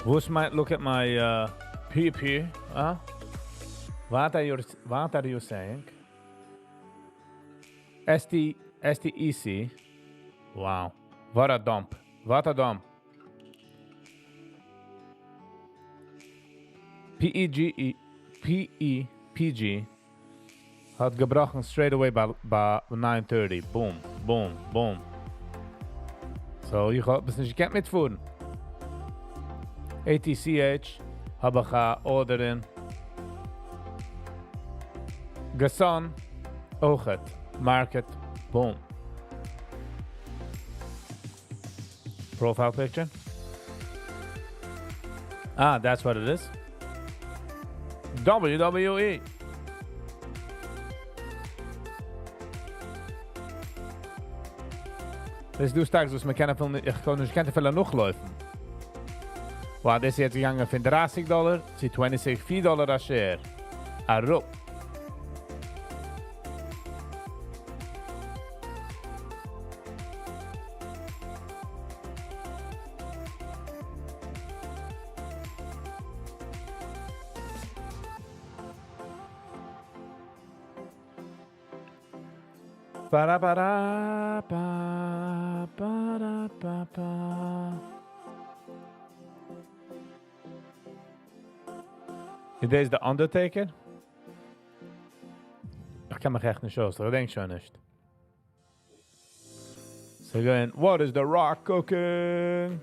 [SPEAKER 1] וואס מיינט look at my PP? Huh? What are you saying? ST, STEC. Wow. What a dump. What a dump. PEGE, PEPG האט געבראכן straight away ביי 9:30. Boom, boom, boom. So, איך האב עס נישט געקענט מיטפארן. ATCH האב איך א order אין. Gason, אויכעט, market, boom. Profile picture? Ah, that's what it is. WWE. דאס דו stocks, וואס מען קען אפילו נישט, איך קען נישט, קען אפילו נאכלויפן. Wow, דאס איז יעצט געגאנגען פון 30 דאלאר צו 26, 4 דאלאר א share. אראפ. Ba-da-ba-da, ba, ba-da-ba-ba. איז דאס דער Undertaker? איך קען מיך עכט נישט אויס, איך געדענק שוין נישט. So again, what is the Rock cooking?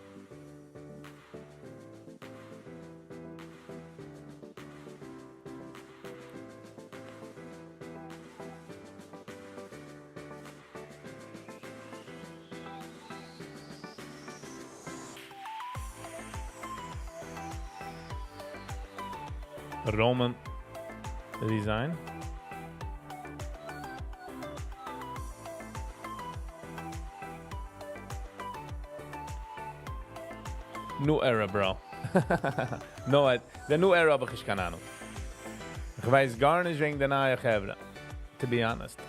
[SPEAKER 1] Roman Reigns. New era, bro. No, the new era האב איך נישט קיין אהנונג. איך ווייס גארנישט וועגן די נייע חברה, to be honest.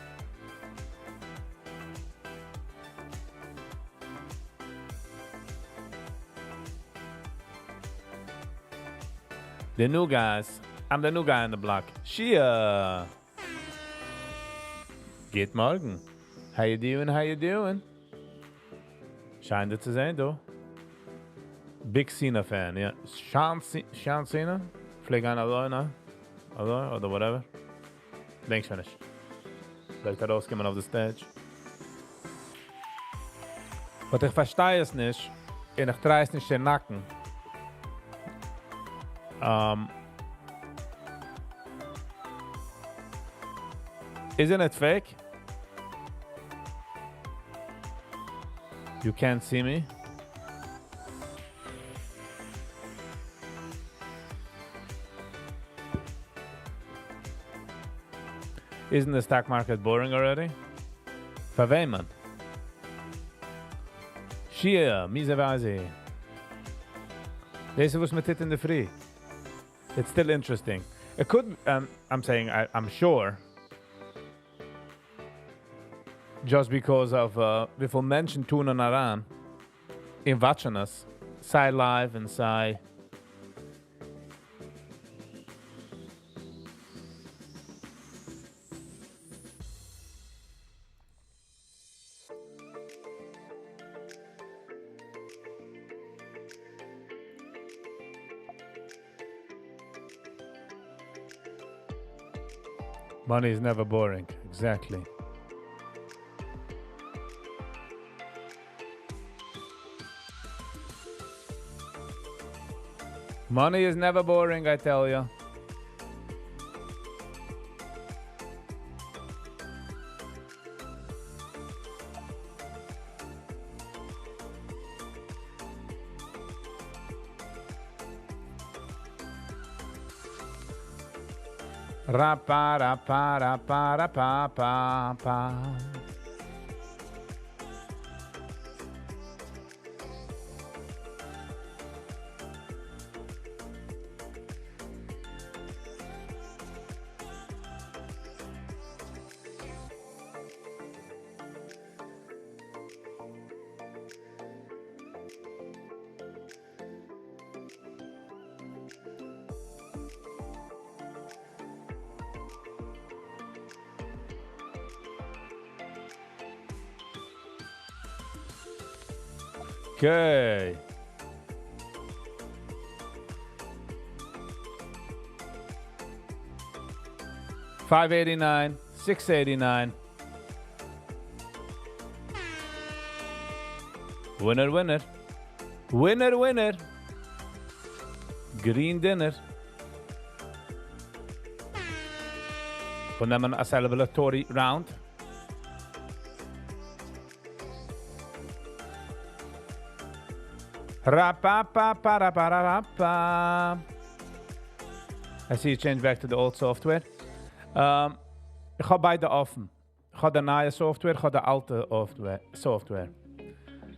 [SPEAKER 1] The new guys. I'm the new guy on the block. Shia. גוט מארגן. How you doing? How you doing? שיין דיך צו זען, דו. Big Cena fan, ja. Sean, Sean Cena? פלעגט גיין אזוי, נע? אזוי, אדער whatever. געדענק שוין נישט. פלעגט ארויסקומען אויף די stage. But איך פארשטיי עס נישט, און איך try עס נישט צו נאקן. Isn't it fake? You can't see me? Isn't the stock market boring already? פאר וועמען? Shia, מיזע ווייזע. דאס איז וואס מען טוט אין דער פרי. It's still interesting. It could, I'm saying, I'm sure, just because of וויפיל מענטשן tune אריין און watch עס, סיי live און סיי Money is never boring. Exactly. Money is never boring, I tell you. Ra pa ra pa ra pa ra pa pa pa. Okay. 589, 689. Winner, winner. Winner, winner. Green dinner. נעמען א celebratory round. Ra pa pa pa ra pa ra pa pa. I see you change back to the old software. איך האב ביידע אפן. איך האב די נייע software, איך האב די אלטע software.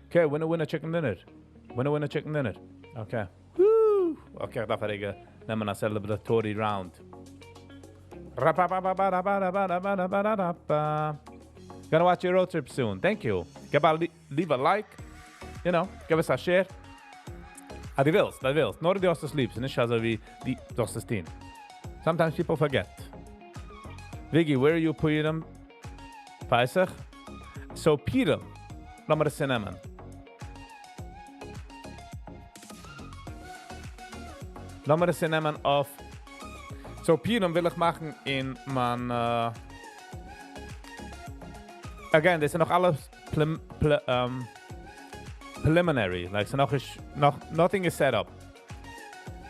[SPEAKER 1] Okay, winner, winner, chicken dinner. Winner, winner, chicken dinner. Okay. Woo! Okay, איך דארף א רגע נעמען א celebratory round. Gonna watch your road trip soon. Thank you. געב א, leave a like. Give us a share. אז דו ווילסט, דו ווילסט. נאר דו האסט עס ליב. נישט אזוי ווי דו זאלסט עס טון. Sometimes people forget. Viggy, where are you Purim? Pesach? So Purim. לאמיר עס נעמען. לאמיר עס נעמען אויף. So Purim וויל איך מאכן אין מיין again, דאס איז נאך אלעס preliminary. Like, ס'איז נאך איז, נאך, nothing is set up.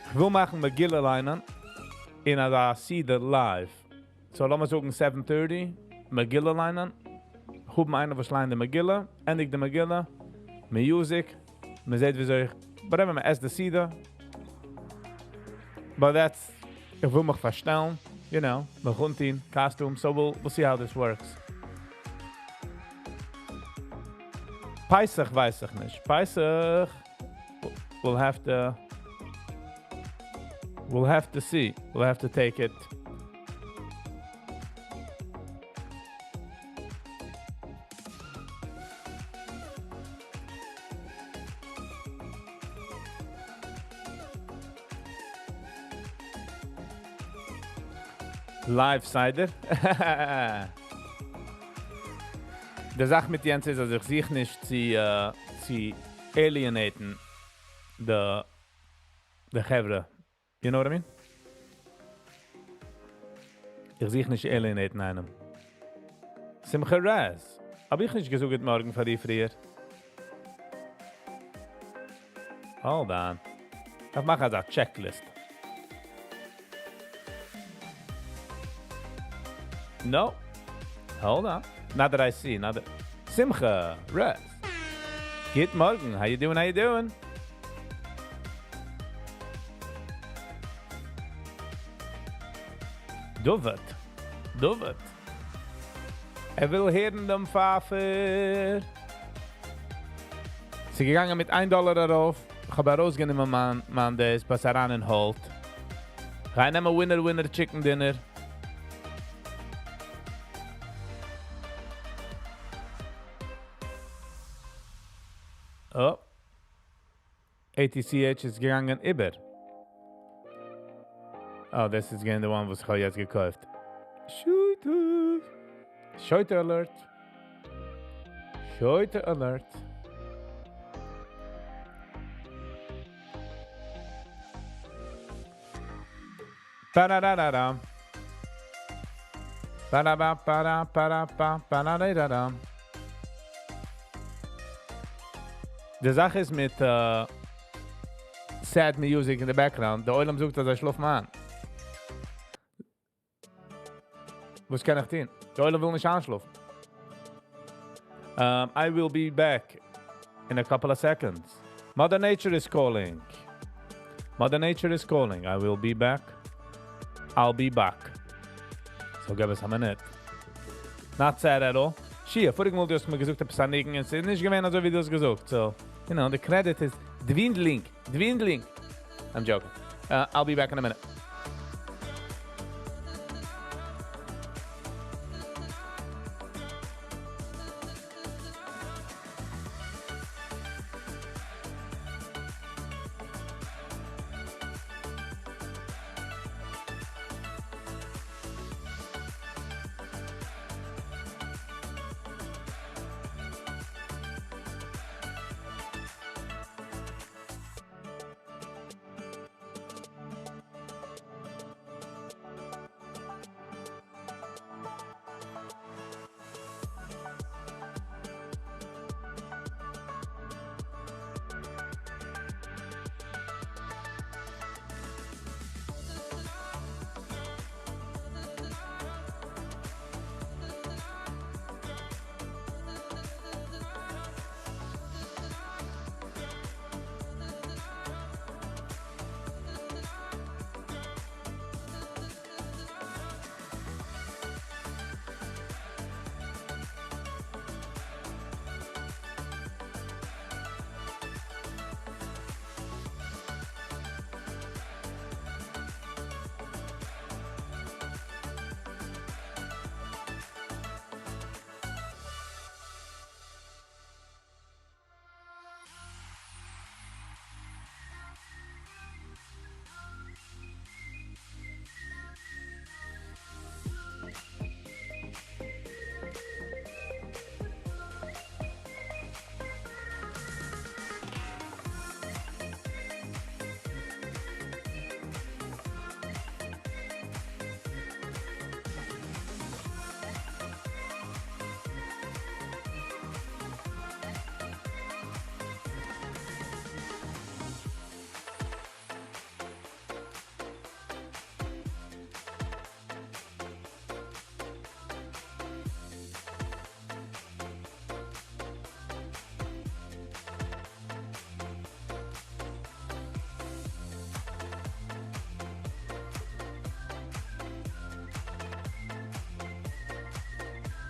[SPEAKER 1] איך וויל מאכן מגילה ליינען אין א סדר live. So לאמיר זאגן 7:30, מגילה ליינען. האבן איינער וואס ליינט די מגילה, ענדיגט די מגילה, music, מען זעט ווי אזוי איך, whatever, מען עסט די סעודה. But that's, איך וויל מיך פארשטעלן, מיך אנטון, costume, so we'll see how this works. Pesach ווייס איך נישט. Pesach, we'll have to see. We'll have to take it. Live Seder. די זאך מיט יענץ איז, אז איך זוך נישט צו alienaten די חברה. You know what I mean? איך זוך נישט alienaten איינעם. Simcha Raz. האב איך נישט געזאגט מארגן פאר די פריער? Hold on. איך מאך אזא checklist. No. Hold on. Not that I see. Not that. Simcha Raz. גוט מארגן. How you doing? How you doing? David. David. ער וויל הערן דעם פייפער. ס'איז געגאנגען מיט 1 dollar ארויף. איך האב ארויסגענומען מיין דאס, וואס אריין אין hold. גיי נעמען winner, winner, chicken dinner. Oh. ATCH איז געגאנגען איבער. Oh, this is again the one וואס איך האב יעצט געקויפט. Shooter. Shooter alert. Shooter alert. Ba-da-da-da-da. Ba-da-ba-ba-da-ba-da-ba-ba-da-da-da. די זאך איז מיט sad music in the background. דער עולם זאגט, אז ער שלאפט איין. וואס קען איך טון? דער עולם וויל נישט איינשלאפן. I will be back in a couple of seconds. Mother Nature is calling. Mother Nature is calling. I will be back. I'll be back. So give us a minute. Not sad at all. Shia, פאריגע מאל דו האסט מיר געזאגט, עפעס א ניגון, און ס'איז נישט געווען אזוי ווי דו האסט געזאגט. So, the credit is dwindling. Dwindling. I'm joking. I'll be back in a minute.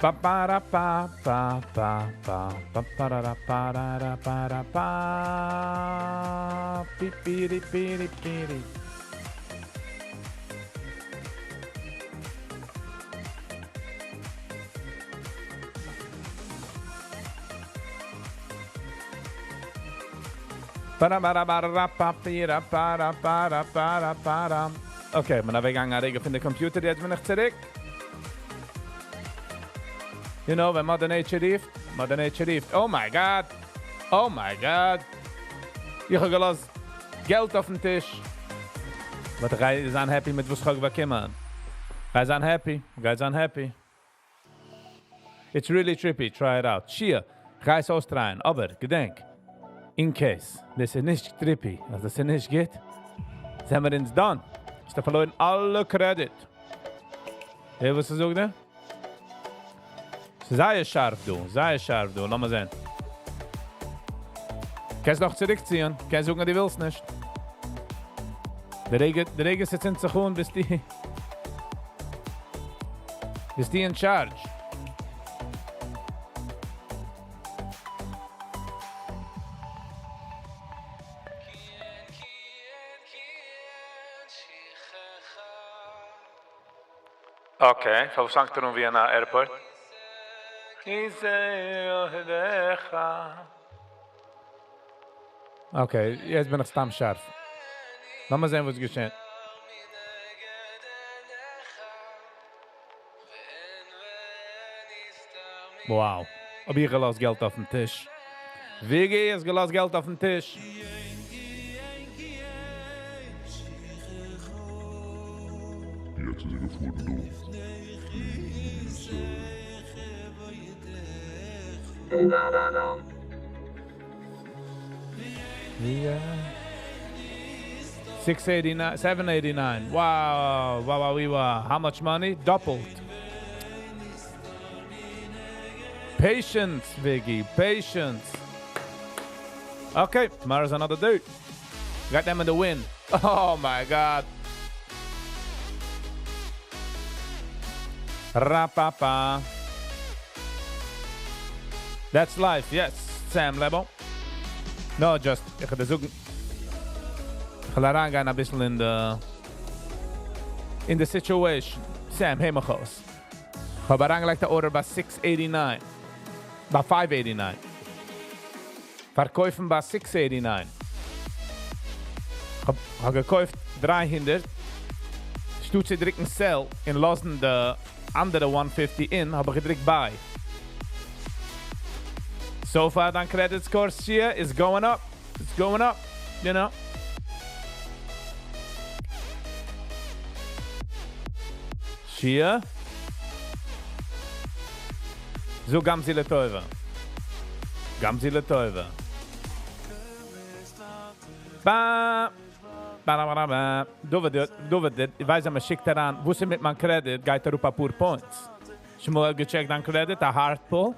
[SPEAKER 1] פא פא רא פא פא פא פא פא פא רא רא פא רא רא פא רא פא פי פי רי פי רי פי רי. Okay, כ'בין אוועקגעגאנגען א רגע פון די computer, יעצט בין איך צוריק. You know, ווען Mother Nature רופט, Mother Nature רופט. Oh my God! Oh my God! איך האב געלאזט געלט אויפ'ן טיש. But איך גיי זיין happy מיט וואס איך האב באקומען. גיי זיין happy, גיי זיין happy. It's really trippy, try it out. שיע, גיי עס אויסטרייען, אבער געדענק, in case דאס איז נישט trippy, אז דאס איז נישט גוט, זעמיר אונז done. האסטו פארלוירן אלע credit. הער וואס איך זאג דיר? ס'איז זייער שארף דא, זייער שארף דא, לאמיר זען. קענסט נאך צוריקציען, קענסט זאגן אז דו ווילסט נישט. די רגע, די רגע ס'צינדט זיך אן, ביסטו, ביסטו in charge. Okay, פארוואס פאנגט ער אן ווי אין א airport? Okay, יעצט בין איך סתם שארף. לאמיר זען וואס געשעט. Wow. האב איך געלאזט געלט אויפ'ן טיש. ווי האסט געלאזט געלט אויפ'ן טיש.
[SPEAKER 3] יעצט איז ער געפארן דא.
[SPEAKER 1] Yeah. 689, 789. Wow, wow, wow, wow. How much money? דאפלט. Patience, Viggy. Patience. Okay, tomorrow's another day. Got them in the win. Oh my God. Rapapa. That's life, yes. Sam Lebo. No, just, איך האב זאגן, איך וויל אריינגיין א ביסל אין די situation. Sam, הער מיך אויס. איך האב אריינגעלייגט א order ביי 689. ביי 589. פארקויפן ביי 689. איך האב געקויפט 300. שטאט צו דריקן sell און לאזן די אנדערע 150 אין, האב איך געדריקט buy. So far, דיין credit score here is going up. It's going up, you know. Shia. זאג גם זי לטובה. גם זי לטובה. Ba. Ba, ba, ba, ba. דוד, דוד, איך ווייס, אז מען שיקט אריין, וואס איז מיט מיין credit, גייט אראפ א פאר points. שוין מאל געטשעקט דיין credit, א hard pull.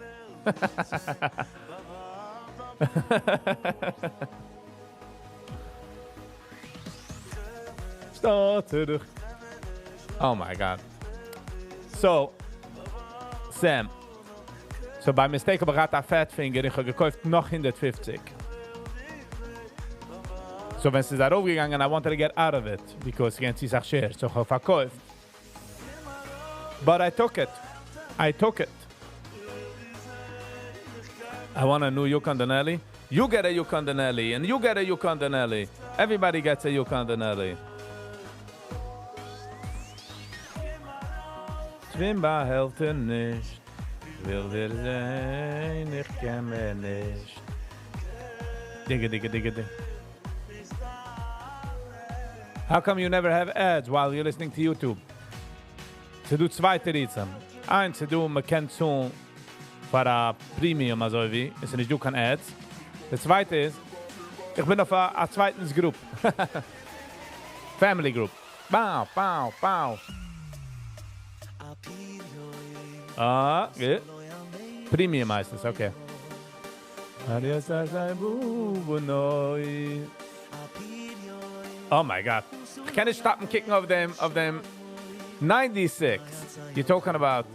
[SPEAKER 1] Start Oh my God. So, Sam. So by mistake האב איך געהאט א fat finger, איך האב געקויפט נאך 150. So ווען ס'איז ארויפגעגאנגען, I wanted to get out of it, because again, ס'איז שווער, so איך האב פארקויפט. But I took it. I took it. I want a new Yukon Denali. You get a Yukon Denali, and you get a Yukon Denali. Everybody gets a Yukon Denali. שווים באהעלפט נישט. וויל דיר זען, איך קען מער נישט. דיגע, דיגע, דיגע, דיגע. How come you never have ads while you're listening to YouTube? ס'דא צוויי תירוצים. איינס, ס'דא, מען קען צאלן פאר א premium אזוי ווי, עס איז נישט דא קיין ads. דער צווייטע איז, איך בין אויף א צווייטנס group. Family group. Pow, pow, pow. Ah, gut. Premium הייסט עס, okay. Adios, Oh my God. איך קען נישט stop ן קוקן אויף דעם, אויף דעם 96. You're talking about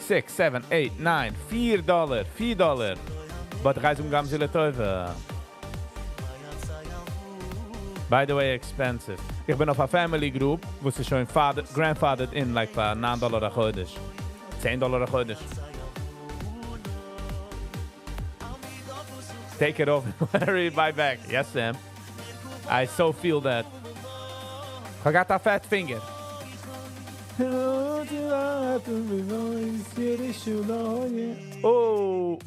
[SPEAKER 1] 6, 7, 8, 9, 4 דאלער, 4 דאלער. But גיי זאגן גם זו לטובה. By the way, expensive. איך בין אויף א family group, וואס איז שוין father, grandfathered in, like פאר 9 דאלער א חודש. 10 דאלער א חודש. Take it off, Larry, buy back. Yes, Sam. I so feel that. I got a fat finger. Oh.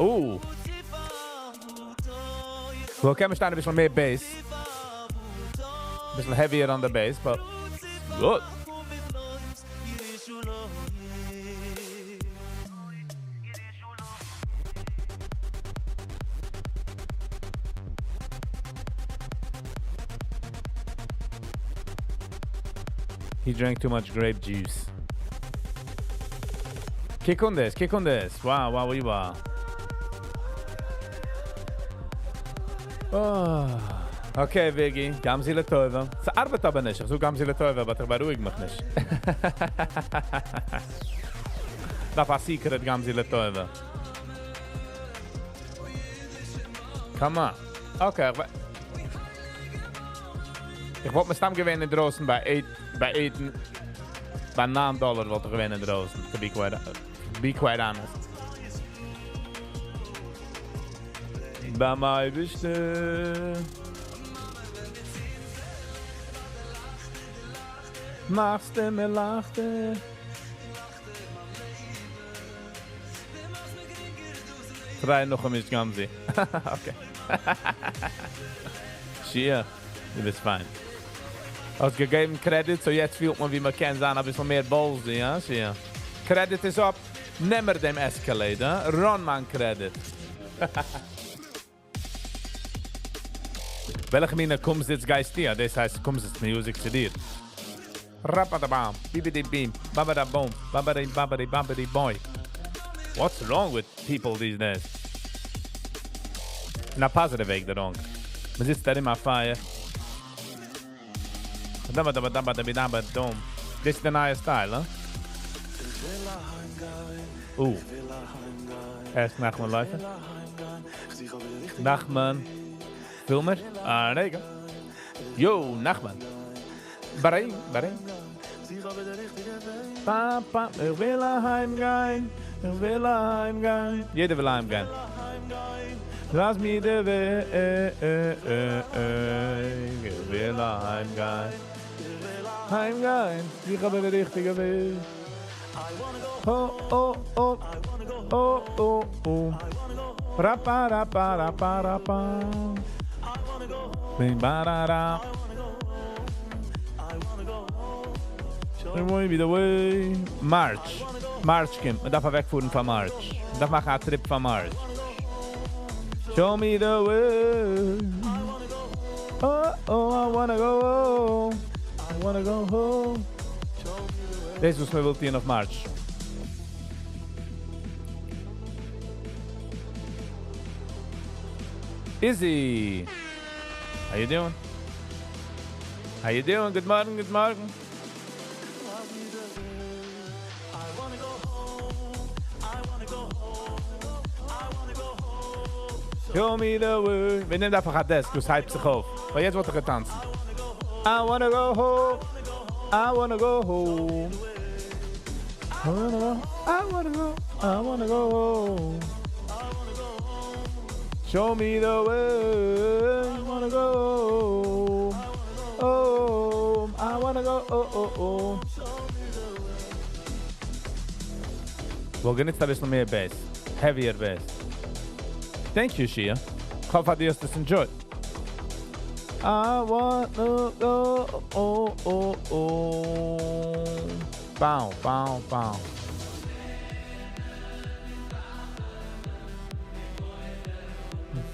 [SPEAKER 1] Oh. Well, קען מען שטיין א ביסל מער bass. א ביסל heavier on the bass, but good. He drank too much grape juice. Kick on this, kick on this. Wow, wow, wee, wow. Oh. Okay, Viggy. גם זו לטובה. ס'ארבעט אבער נישט. איך זאג גם זו לטובה, אבער איך בארואיג מיך נישט. דארף א secret גם זו לטובה. Come on. Okay, איך וואלט מסתם געווען אין דרויסן ביי 8, ביי 8, ביי 9 דאלער וואלט איך געווען אין דרויסן, to be quite honest. ביים אייבערשטן. מאכסט מיר לייכטער. פריי נאך אמאל גאמזי. Okay. שיה, דו ביסט פיין. האסט געגעבן credit, so יעצט פילט מען ווי מען קען זיין א ביסל מער ballsy, יא? שיה. Credit איז up. נעם מיר דעם Escalade, huh? Run מיין credit. וועלכע מינע קומזיץ גייסטו? יא, דאס הייסט קומזיץ music צו דיר. Rapadabam, bibidi bim, babada boom, babadi babadi babadi boy. What's wrong with people these days? Na positive וועג, the wrong. מען זיצט דא אין א פייער. Daba daba daba daba daba dom. This is the נייע style, huh? Ooh. Ask Nachman Leifer. Nachman. Filmer? Ah, there you go. Yo, Nachman. Barei, barei. Pa, pa, איך וויל אהיימגיין, איך וויל אהיימגיין. יעדער וויל אהיימגיין. לאז מיר דער וועג, איך וויל אהיימגיין. אהיימגיין, איך האב דער ריכטיגע וועג. Oh, oh, oh. Oh, oh, oh. Ra, pa, ra, pa, ra, pa, ra, pa. Bing, ba, ra, ra. There won't be the way. March. March קומט. מען דארף אוועקפארן פאר March. מען דארף מאכן א trip פאר March. Show me the way. Oh, oh, I wanna go home. I wanna go home. דאס וואס מען וויל טון אויף March. Izzy. How you doing? How you doing? Good morning, good morning. Show me the way. מיר נעמען איינפאך א desk, דאס הייבט זיך אויף. ווייל יעצט וואלט איך געטאנצן. I wanna go home. I wanna go home. I wanna go. I wanna go. I wanna go home. Show me the way. I wanna go home. Oh, I wanna go. Oh, oh, oh. We're gonna start with more bass, heavier bass. Thank you, Shia. איך האף דו האסט עס enjoyed. I wanna go. Oh, oh, oh. Bow, bow, bow.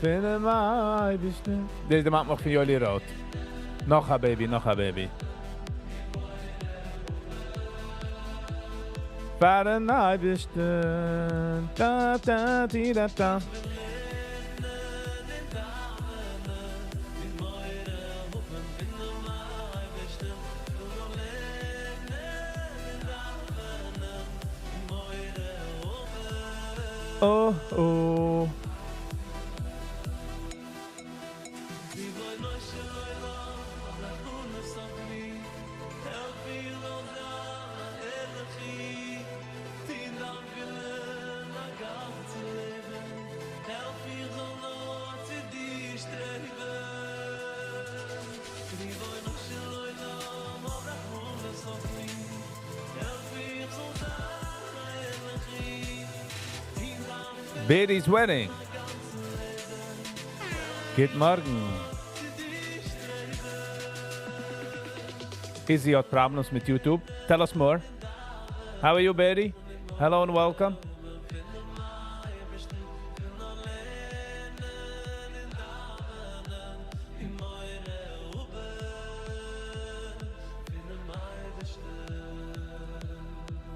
[SPEAKER 1] פינען מיין דאס דערמאנט מיך פון Yoli Roth. נאך א baby, נאך א baby. פארן אייבערשטן. Da, da, di, da, da. Oh, oh. Betty's wedding. גוט מארגן. Izzy האט problems מיט YouTube. Tell us more. How are you, Betty? Hello and welcome.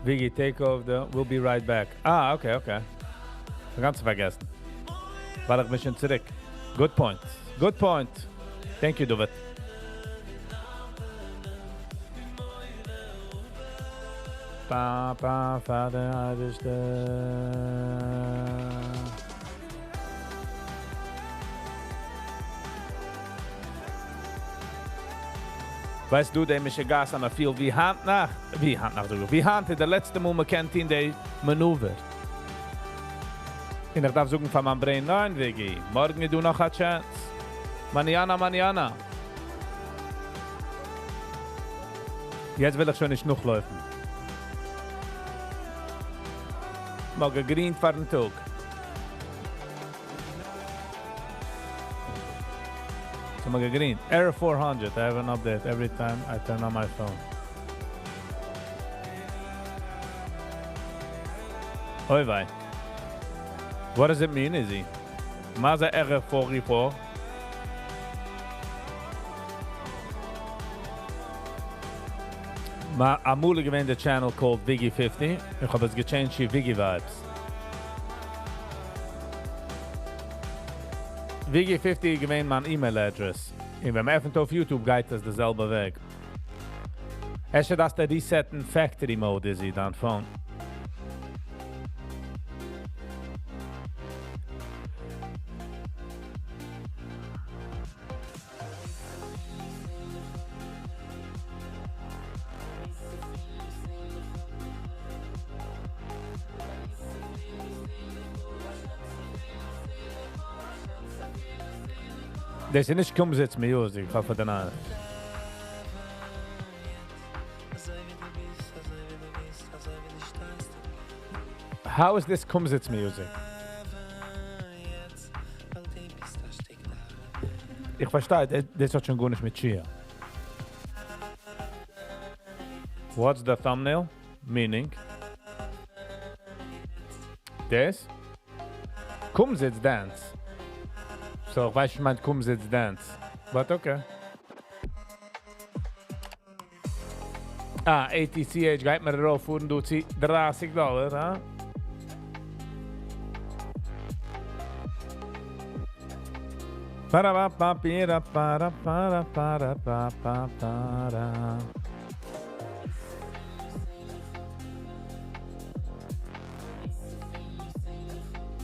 [SPEAKER 1] Viggy, take off the... We'll be right back. Ah, okay, okay. גאנץ פארגעסן. ווייל איך בין שוין צוריק. Good point. Good point. Thank you, David. Pa, pa, Vader, אייבערשטער. ווייסט דו, דער משוגעת אן א פיל ווי היינט נאכט, ווי היינט נאכט, ווי היינט איז דער לעצטע מאל מען קען טון די maneuver. און איך דארף זאגן פאר מיין brain, ניין, Viggy, מארגן איז דא נאך א chance. Mañana, mañana. יעצט וויל איך שוין נישט נאכלויפן. מאל געגרינט פארן טאג. So מאל געגרינט. Error 400. I have an update every time I turn on my phone. Oy vey. What does it mean, Izzy? מה זה error 44? מה אמור געווען the channel called Viggy 50. איך האב עס געchanged צו Viggy Vibes. Viggy 50 געווען מיין email address. און ווען מען עפנט אויף YouTube גייט עס דער זעלבער וועג. אפשר דאס דער resetten factory mode איז דיין phone. דאס איז נישט קומזיץ music, איך האף פאר דעם. How is this Kumsitz music? איך פארשטיי, דאס האט שוין גארנישט מיט Chia. What's the thumbnail? Meaning? This? Kumsitz dance. So, איך ווייס נישט, מיינט Kumsitz dance. But okay. Ah, ATCH גייט מיר ארויף פארן דא צו דרייסיג דאלער, הא? Para pa pa para para para pa pa para.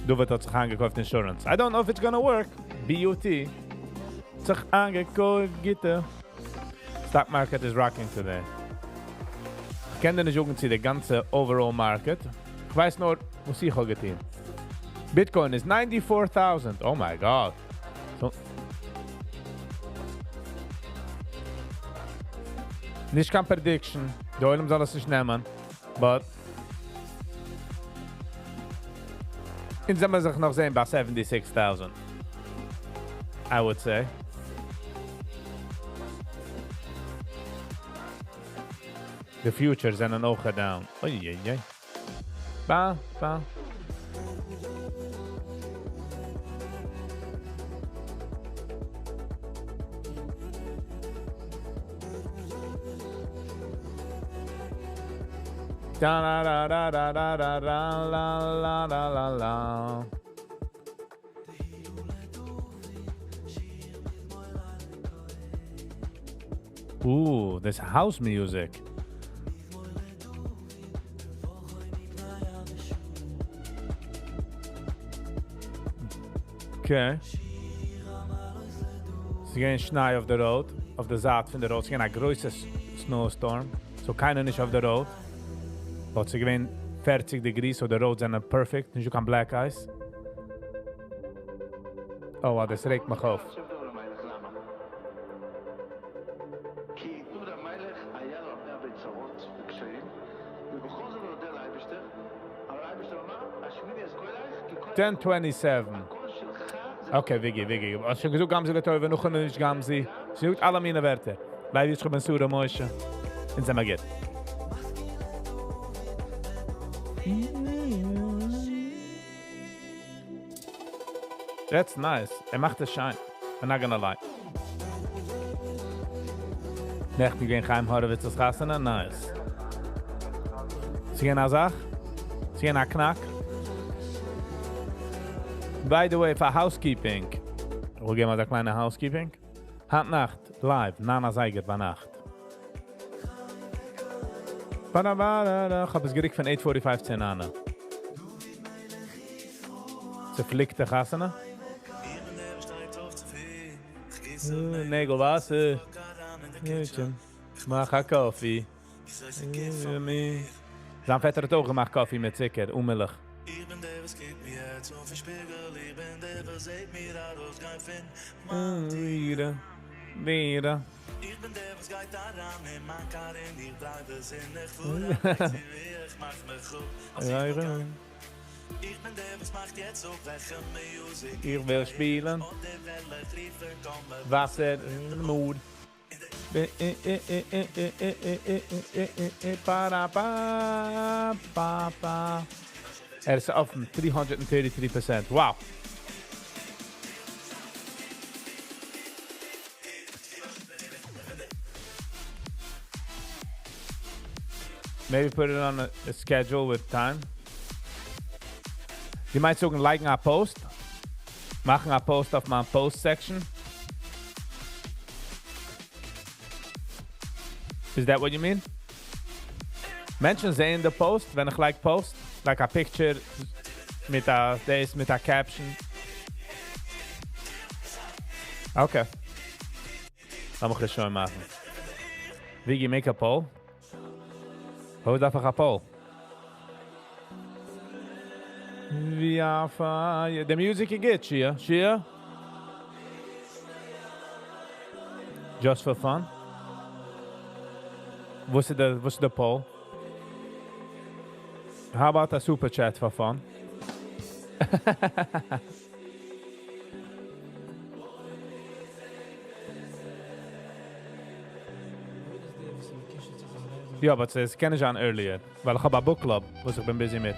[SPEAKER 1] דוד האט זיך איינגעקויפט insurance. I don't know if it's gonna work. BUT. זיך איינגעקויפט, גיטע. Stock market is rocking today. איך קען דיר נישט זאגן צו די גאנצע overall market. איך ווייס נאר, וואס איך האב געטון. Bitcoin is 94,000. Oh my God. So. נישט קיין prediction. די עולם זאל עס נישט נעמען. But אונז וועלן מיר זיך נאך זען ביי 76,000. I would say. The futures זענען אויך down. Oi, oi, oi. Ba, ba. Da da da da da da da la la la la la. Ooh, this house music. Okay. ס'איז געווען שניי אויף די road, אויף די זייט פון די road. ס'איז געווען א גרויסע snowstorm. So קיינער נישט אויף די road. But ס'איז געווען 40 degrees, so the roads זענען perfect. נישטא קיין black ice. Oh, wow, דאס רעגט מיך אויף.
[SPEAKER 4] כי דוד המלך היה לו הרבה צרות וקשיים, ובכל זאת הוא הודה לאייבערשטער, אבל האייבערשטער אמר, השמיעיני את קולך, כי כל
[SPEAKER 1] 10:27.
[SPEAKER 4] הקול שלך זה
[SPEAKER 1] Okay, Viggy, Viggy. האסט שוין געזאגט גם זו לטובה, נאך נישט גם זי. זי זאגט אלע מיני ווערטער. לייב יצחק בן שרה משה. און זעמיר גוט. That's nice. ער מאכט עס שיין. I'm not gonna lie. נעכטן געווען חיים Horowitz's חתונה? Nice. ס'איז געווען א זאך? ס'איז געווען א קנאק? By the way, for housekeeping. מיר געבן א קליינע housekeeping. היינט נאכט, live, ניין אזייגער ביינאכט. Ba-da-ba-da-da. איך האב עס גערוקט פון 8:45 צו 9. צופליקטע חתונה. נעגל וואסער. מאך א coffee. זיין פעטער האט אויך געמאכט coffee מיט צוקער און מילך.
[SPEAKER 5] איך בין דער, וואס קוקט מיר יעצט אויפן שפיגל. איך בין דער, וואס זעט מיר ארויסגיין פון מיין
[SPEAKER 1] דירה. דירה.
[SPEAKER 5] איך בין דער, וואס גייט אריין אין מיין car און איך drive עס און איך פאר אוועק צו וואו איך מאך מיך אפ, אז איך וויל גיין. איך בין דער, וואס מאכט יעצט אפ וועלכע music
[SPEAKER 1] איך וויל שפילן.
[SPEAKER 5] אדער וועל איך רופן, קום
[SPEAKER 1] וואסער, mood. Pa, pa, pa, pa. ער איז אפן 333%. Wow. Maybe put it on a schedule with time. דו מיינסט זאגן לייגן א post? מאכן א post אויף מיין post section? Is that what you mean? מענטשן זעען די post, ווען איך לייג post, like a picture מיט א דאס, מיט א caption. Okay. לאמיך עס שוין מאכן. Viggy, make a poll. וואו דארף איך א poll? We are fire. The music is good, Shia. Shia? Just for fun? וואס איז די poll? How about a super chat for fun? יא, אבער עס קען נישט זיין earlier, ווייל איך האב א book club, וואס איך בין busy מיט.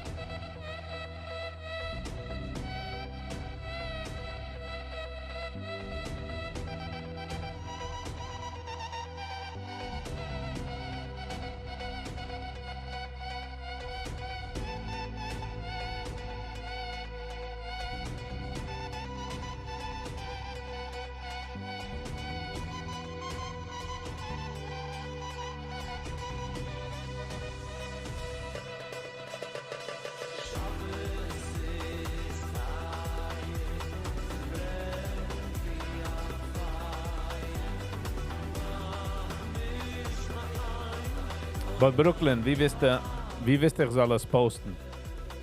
[SPEAKER 1] But Brooklyn, ווי ווייסטו איך זאל עס posten?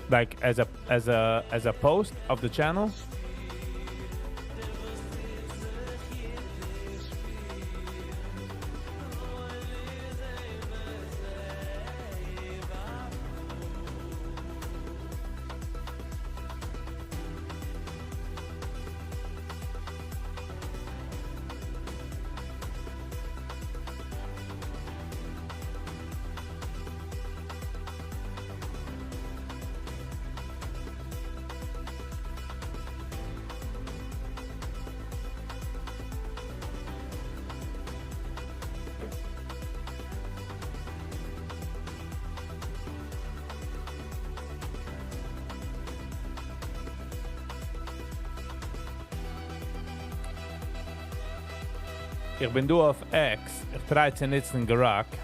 [SPEAKER 1] Like as a post of the channel? איך בין דא אויף X, איך try צו נוצן Grok.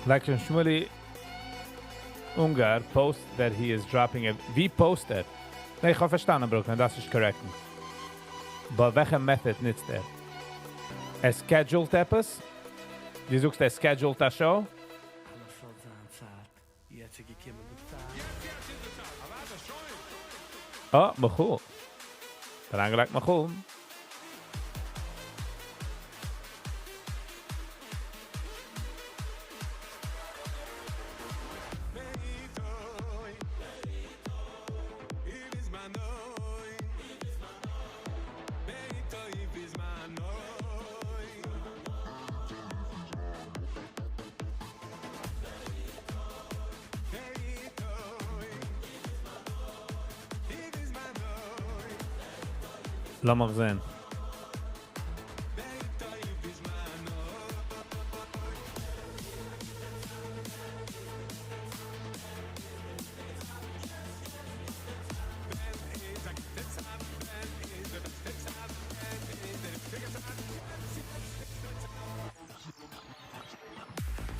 [SPEAKER 1] Like Shmuley Ungar post that he is dropping a... ווי post ער? ניין, איך האב פארשטאנען, Brooklyn, דאס איז correct. But וועלכע method ניצט ער? ער scheduled עפעס? דו זאגסט, ער scheduled א show?
[SPEAKER 5] אלעס האט זיין צייט. יעצט איז געקומען די צייט.
[SPEAKER 1] Oh, Michul. אריינגעלייגט Michul. לאמיר זען.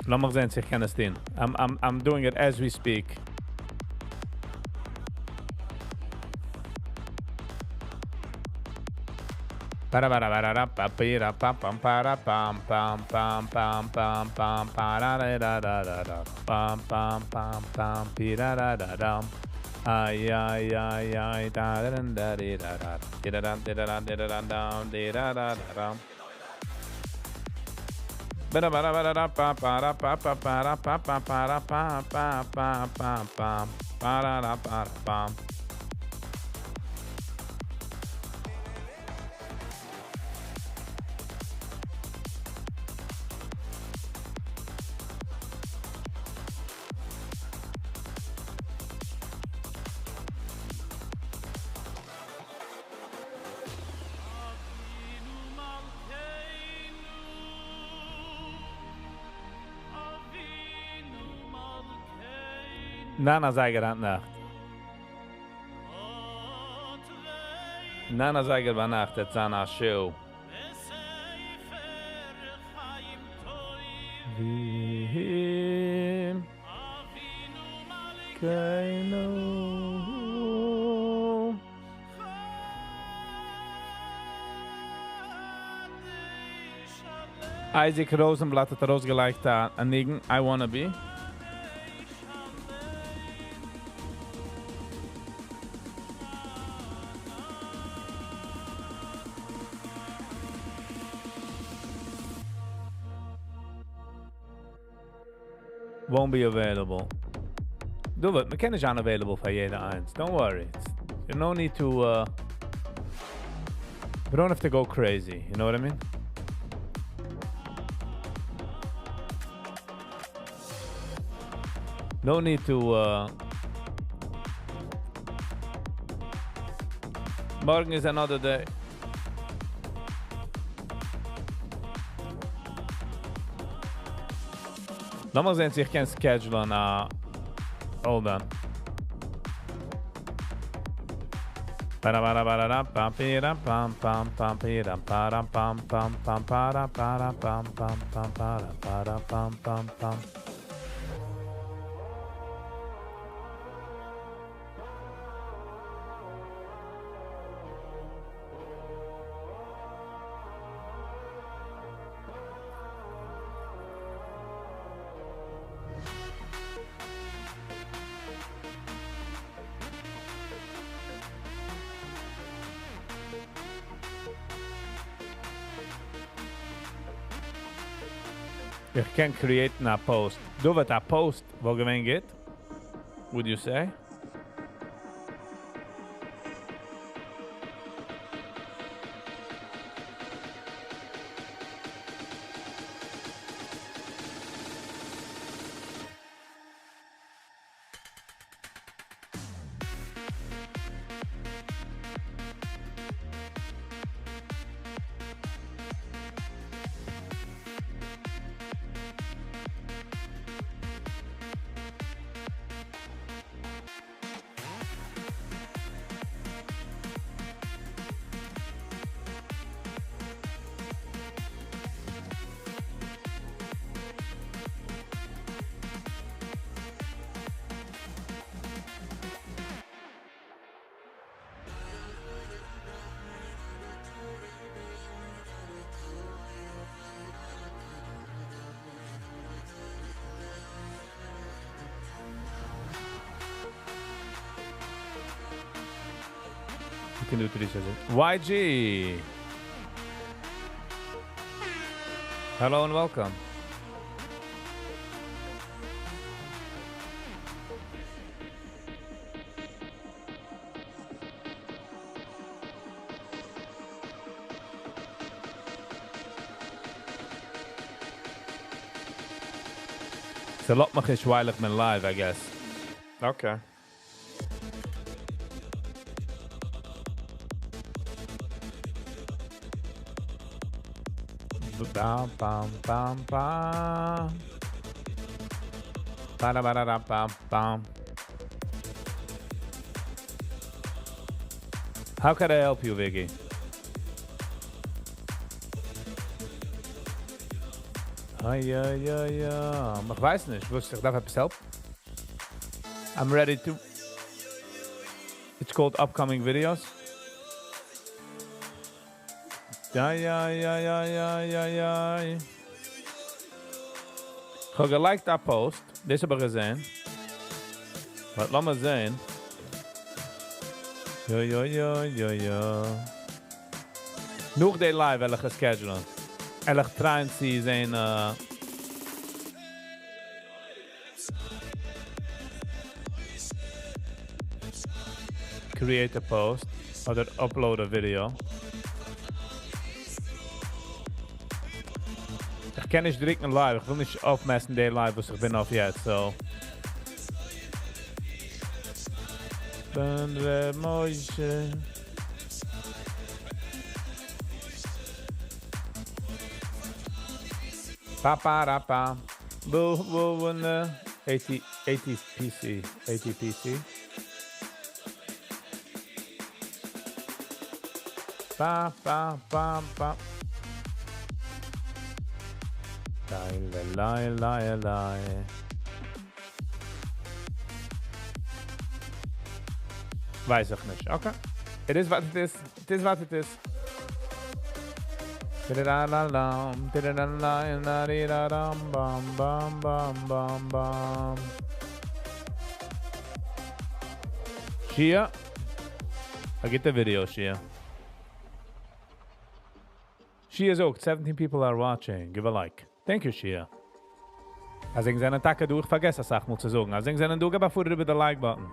[SPEAKER 1] לאמיר זען, צי איך קען עס טון. I'm doing it as we speak. Para para para ra pa pi ra pa pam para pam pam pam pam pam pam para ra ra ra ra ra pam pam pam pam pi ra ra ra dam. Ay ay ay ay da da da da da da da da da da da da da da da da da da da. Ba ba ba ba da pa pa ra pa pa pa ra pa pa pa ra pa pa pa pa pa pa ra ra pa ra pam. ניין א זייגער היינט נאכט. ניין א זייגער ביינאכט וועט זיין א show. וועם קיינער. Isaac Rosenblatt האט ארויסגעלייגט א ניגון, I Wanna Be. Won't be available. דו, מ'קען נישט זיין available פאר יעדער איינס. Don't worry. It's, you no need to... We don't have to go crazy. You know what I mean? No need to... מארגן is another day. לאמיר זען, צי איך קען schedule א... Hold on. Para para para ra pam pi ra pam pam pam pi ra para pam pam pam para para pam pam pam para para pam pam pam. איך קען create א post. דו, וועט א post וואלט געווען גוט? Would you say? can do 3 sessions. YG! Hello and welcome. ס'לאזט מיך נישט ווייל איך בין live, I guess. Okay. Bam, bam, bam, bam. Ba da ba da da bam, bam. How can I help you, Viggy? Ay, ay, ay, ay. איך ווייס נישט, וואס איך דארף עפעס help? I'm ready to... It's called upcoming videos. Ay, ay, ay, ay, ay, ay, ay. איך האב געליקט א post. דאס האב איך געזען. But לאמיר זען. יא, יא, יא, יא, יא. נאך די live וועל איך schedule. וועל איך try צו זען, create a post אדער upload a video. איך קען נישט דריקן live, איך וויל נישט אויפמעסן די live, וואס איך בין אויף יעצט, so. בן ר' משה. Pa pa ra pa. Bu bu bu ne? 80, 80 PC, 80 PC. Pa pa pa pa. Lai lai lai lai. ווייס איך נישט. Okay. It is what it is. It is what it is. Tidadadadam, tidadadadadadadam, bam, bam, bam, bam, bam. Shia. I get the video, Shia. Shia זאגט, 17 people are watching. Give a like. Thank you, Shia. אז ענק זענען טאקע דא, איך פארגעס אסאך מאל צו זאגן. אז ענק זענען דא, געב א פאר איבער די like button.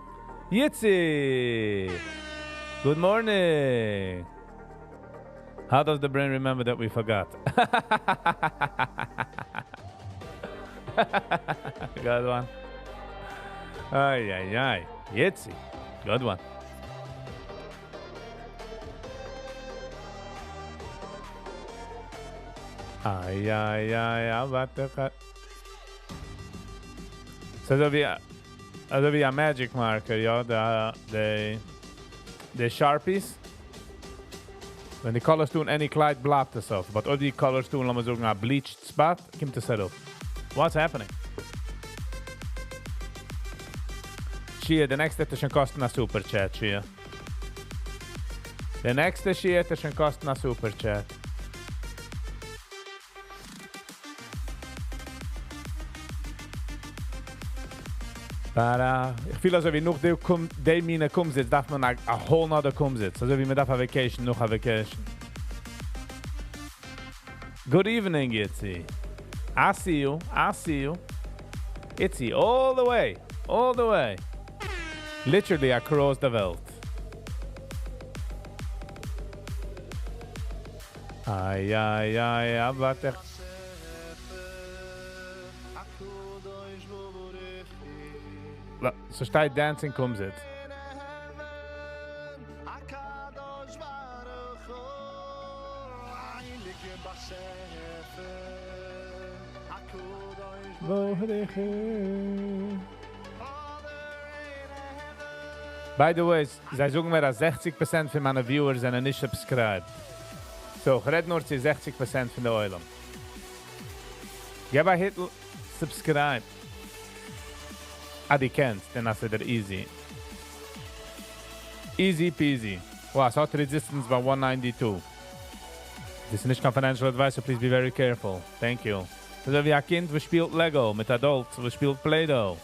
[SPEAKER 1] Yitzi! Good morning! How does the brain remember that we forgot? Good one. Ay, ay, ay. Yitzi. Good one. Ay, ay, ay, ay, what the fuck? So, אזוי ווי א magic marker, יא, די Sharpies. ווען די colors טון any קלייד בלייבט עס אויף. But אויב די colors טון, לאמיר זאגן, א bleached spot, קומט עס אראפ. What's happening? Shia, the next וועט שוין קאסטן א super chat, Shia. The next Shia וועט שוין קאסטן א super chat. Para, איך פיל אזוי ווי נאך די קום, די מינע קומזיץ, דארף מען א whole nother קומזיץ. אזוי ווי מען דארף א vacation, נאך א vacation. Good evening, Itzy. I see you. I see you. Itzy, all the way. All the way. Literally across the world. Ay, ay, ay, ay, warte. So שטייט dancing קומזיץ. By the way, זיי זאגן מיר, אז 60% פון מיינע viewers זענען נישט subscribed. So, איך רעד נאר צו 60% פון די עולם. געב א hit subscribe. אז דו קענסט, דאן איז עס easy. Easy peasy. Wow, עס האט resistance ביי 192. דאס איז נישט קיין financial advice, so please be very careful. Thank you. אזוי ווי א קינד, וואס שפילט Lego מיט adults, וואס שפילט Play-Doh.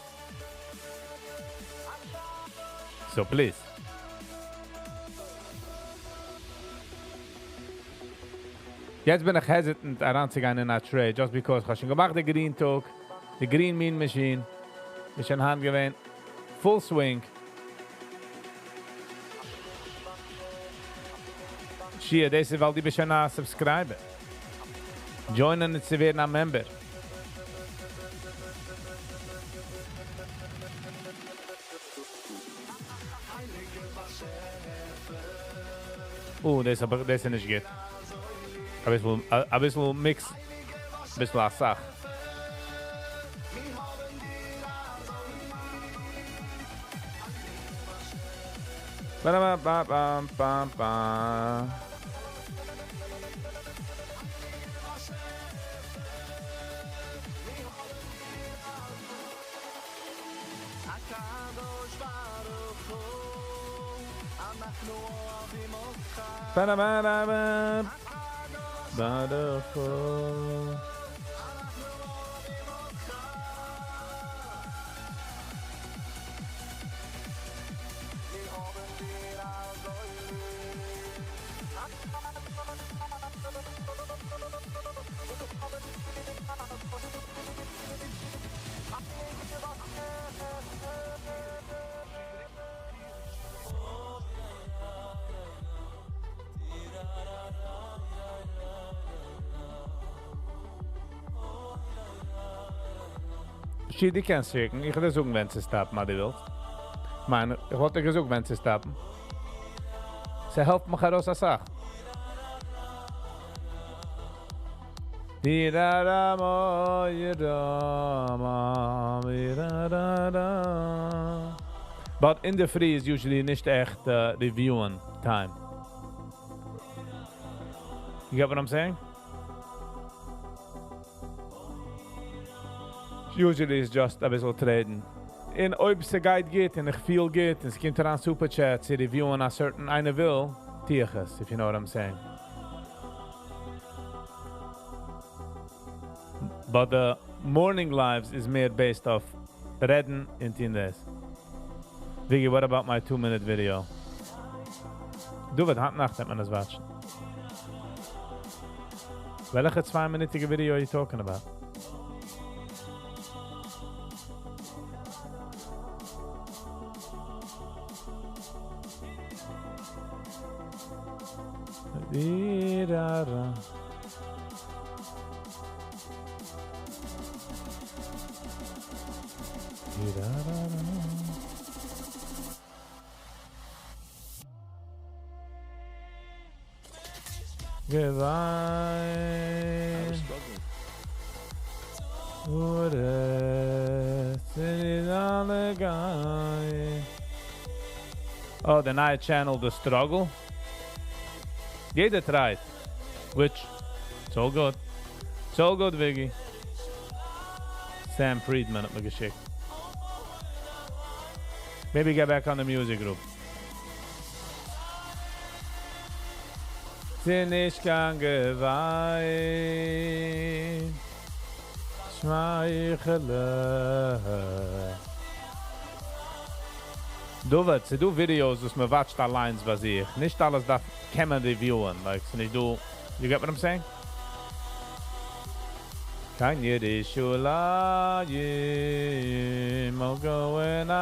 [SPEAKER 1] So please. יעצט בין איך hesitant אריינצוגיין אין א trade, just because איך האב שוין געמאכט די green טאג, די green mean machine, איז שוין היינט געווען full swing. שיע, דאס איז ווייל דו ביסט שוין א subscriber. Joinen און צו ווערן א member. Oh, דאס אבער, דאס איז נישט גוט. א ביסל, א ביסל mix, א ביסל א סאך. Ba ba ba ba ba. Ba ba ba ba. Ba da ba. שי, דו קענסט שיקן. איך וועל דיר זאגן, ווען צו stop ן, אז דו ווילסט. מיין, איך וואלט דיר געזאגט, ווען צו stop ן. ס'העלפט מיך ארויס א סאך. Di da da mo, yi da ma, di da da da. But in the free is usually נישט עכט reviewing time. You get what I'm saying? Usually is just א ביסל traden. און אויב ס'גייט גוט און איך feel גוט און ס'קומט אריין super chat צו reviewen א certain איינער וויל, טו איך עס, if you know what I'm saying. But the morning lives is more based off רעדן און טון דאס. Viggy, what about my 2-minute video? דו, היינט נאכט וועט מען עס watch ן. וועלכע 2-מינוטיגע video are you talking about? Di-da-da. Di-da-da-da. געוויין.
[SPEAKER 6] I was struggling.
[SPEAKER 1] What is guy? Oh, the נייע channel, The Struggle. יעדער try ט. Which, it's all good. It's all good, Viggy. Sam Friedman האט מיר געשיקט. Maybe get back on the music group. ס'איז נישט קיין געוויין. שמייכעלע. דוד, ס'דא videos, וואס מען watch ט אליינס ביי זיך. נישט אלעס דארף קען מען reviewen. Like, ס'נישט דא. You get what I'm saying? קיין ירושלים, oh going on.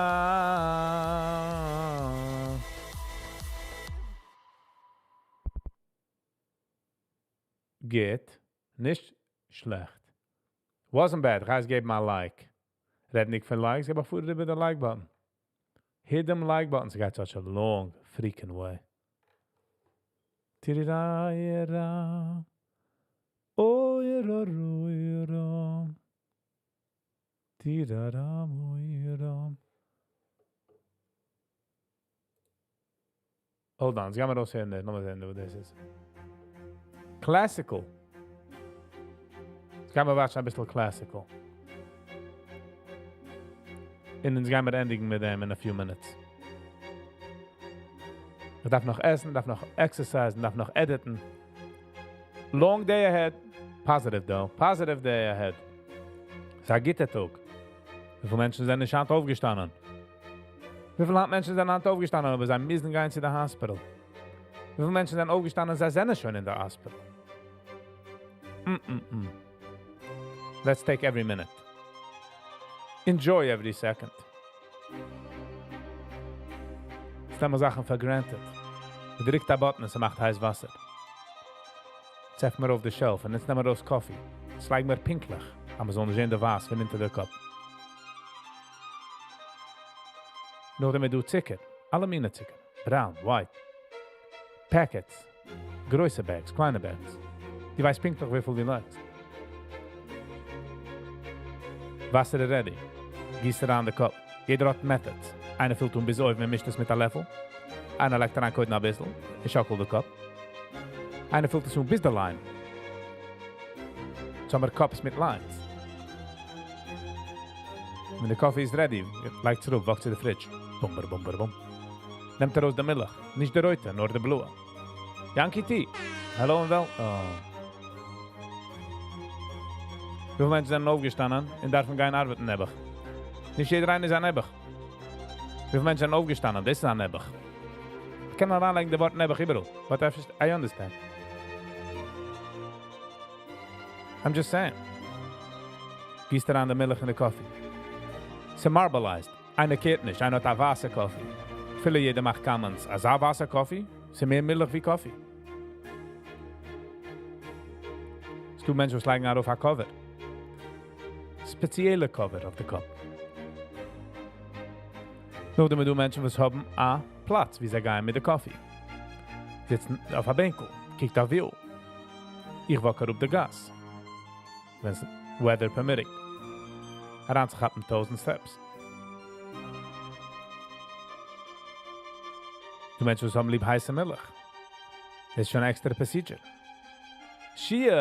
[SPEAKER 1] גוט, נישט שלעכט. Wasn't bad. Guys געב מיר א like. רעד נישט פון likes, געב א פאר איבער די like button. Hit them like buttons. It got such a long freaking way. Tiri-ra-ra. Oh, ra-ra-ra. Tira-ra-mo-ra. Hold on, גיימיר אויסהערן, נאכאמאל זען וואס דאס איז. Classical. גיימיר watch ן א ביסל classical. און דאן גיימיר ענדיגן מיט דעם in a few minutes. איך דארף נאך עסן, דארף נאך exercise, דארף נאך edit ן. Long day ahead. Positive though. Positive day ahead. ס'איז א גוטער טאג. וויפיל מענטשן זענען נישט היינט אויפגעשטאנען? וויפיל מענטשן זענען היינט אויפגעשטאנען, אבער זיי מוזן גיין צו די hospital? וויפיל מענטשן זענען אויפגעשטאנען, זיי זענען שוין אין די hospital? Mm-mm-mm. Let's take every minute. Enjoy every second. נעמען זאכן for granted. מ'דריקט א button און ס'מאכט הייס וואסער. יעצט עפן מיר אויף די shelf און יעצט נעם מיר ארויס coffee. יעצט לייג מיר פינקטליך, אז מ'זאל נישט זען די ווייס פון אונטער די cup. נאכדעם איז דא צוקער, אלע מיני צוקער, brown, white, packets, גרויסע bags, קליינע bags. דו ווייסט פינקטליך וויפיל דו לייגסט. וואסער איז ready, גיסט אריין די cup. יעדער האט methods. איינער פילט אן ביז אויבן און מישט עס מיט א לעפל. איינער לייגט אריין קודם אביסל און שאקלט די cup. איינער פילט עס אן ביז די line. יעצט האמיר cups מיט lines. ווען די coffee איז ready, לייגט עס אראפ, walk ט צו די fridge. בום בר בום בר בום. נעמט ארויס די מילך. נישט די רויטע, נאר די בלויע. Yankee Tea. Hello און well. Oh. וויפיל מענטשן זענען אויפגעשטאנען און דארפן גיין ארבעטן נעבעך? נישט יעדער איינער איז א נעבעך. וויפיל מענטשן זענען אויפגעשטאנען? דאס איז א נעבעך. מ'קען אריינלייגן די ווארט נעבעך איבעראל. But I, just, I understand. I'm just saying. גיסט אריין די מילך אין די coffee. ס'איז marbleized. איינער care ט נישט. איינער האט א ווייסע coffee. אפילו יעדער מאכט comments. אזא ווייסע coffee? ס'איז מער מילך ווי coffee. ס'דא מענטשן וואס לייגן ארויף א cover. ספעציעלע cover אויף די cup. נאכדעם איז דא מענטשן וואס האבן א פלאץ, וואו זיי גייען מיט די coffee. זיצן אויף א בענקל, קוקט א view. איך walk אראפ די גאס. ווען weather permitting. אריינצוכאפן 1000 steps. די מענטשן וואס האבן ליב הייסע מילך. דאס איז שוין אן עקסטערע procedure. Shia!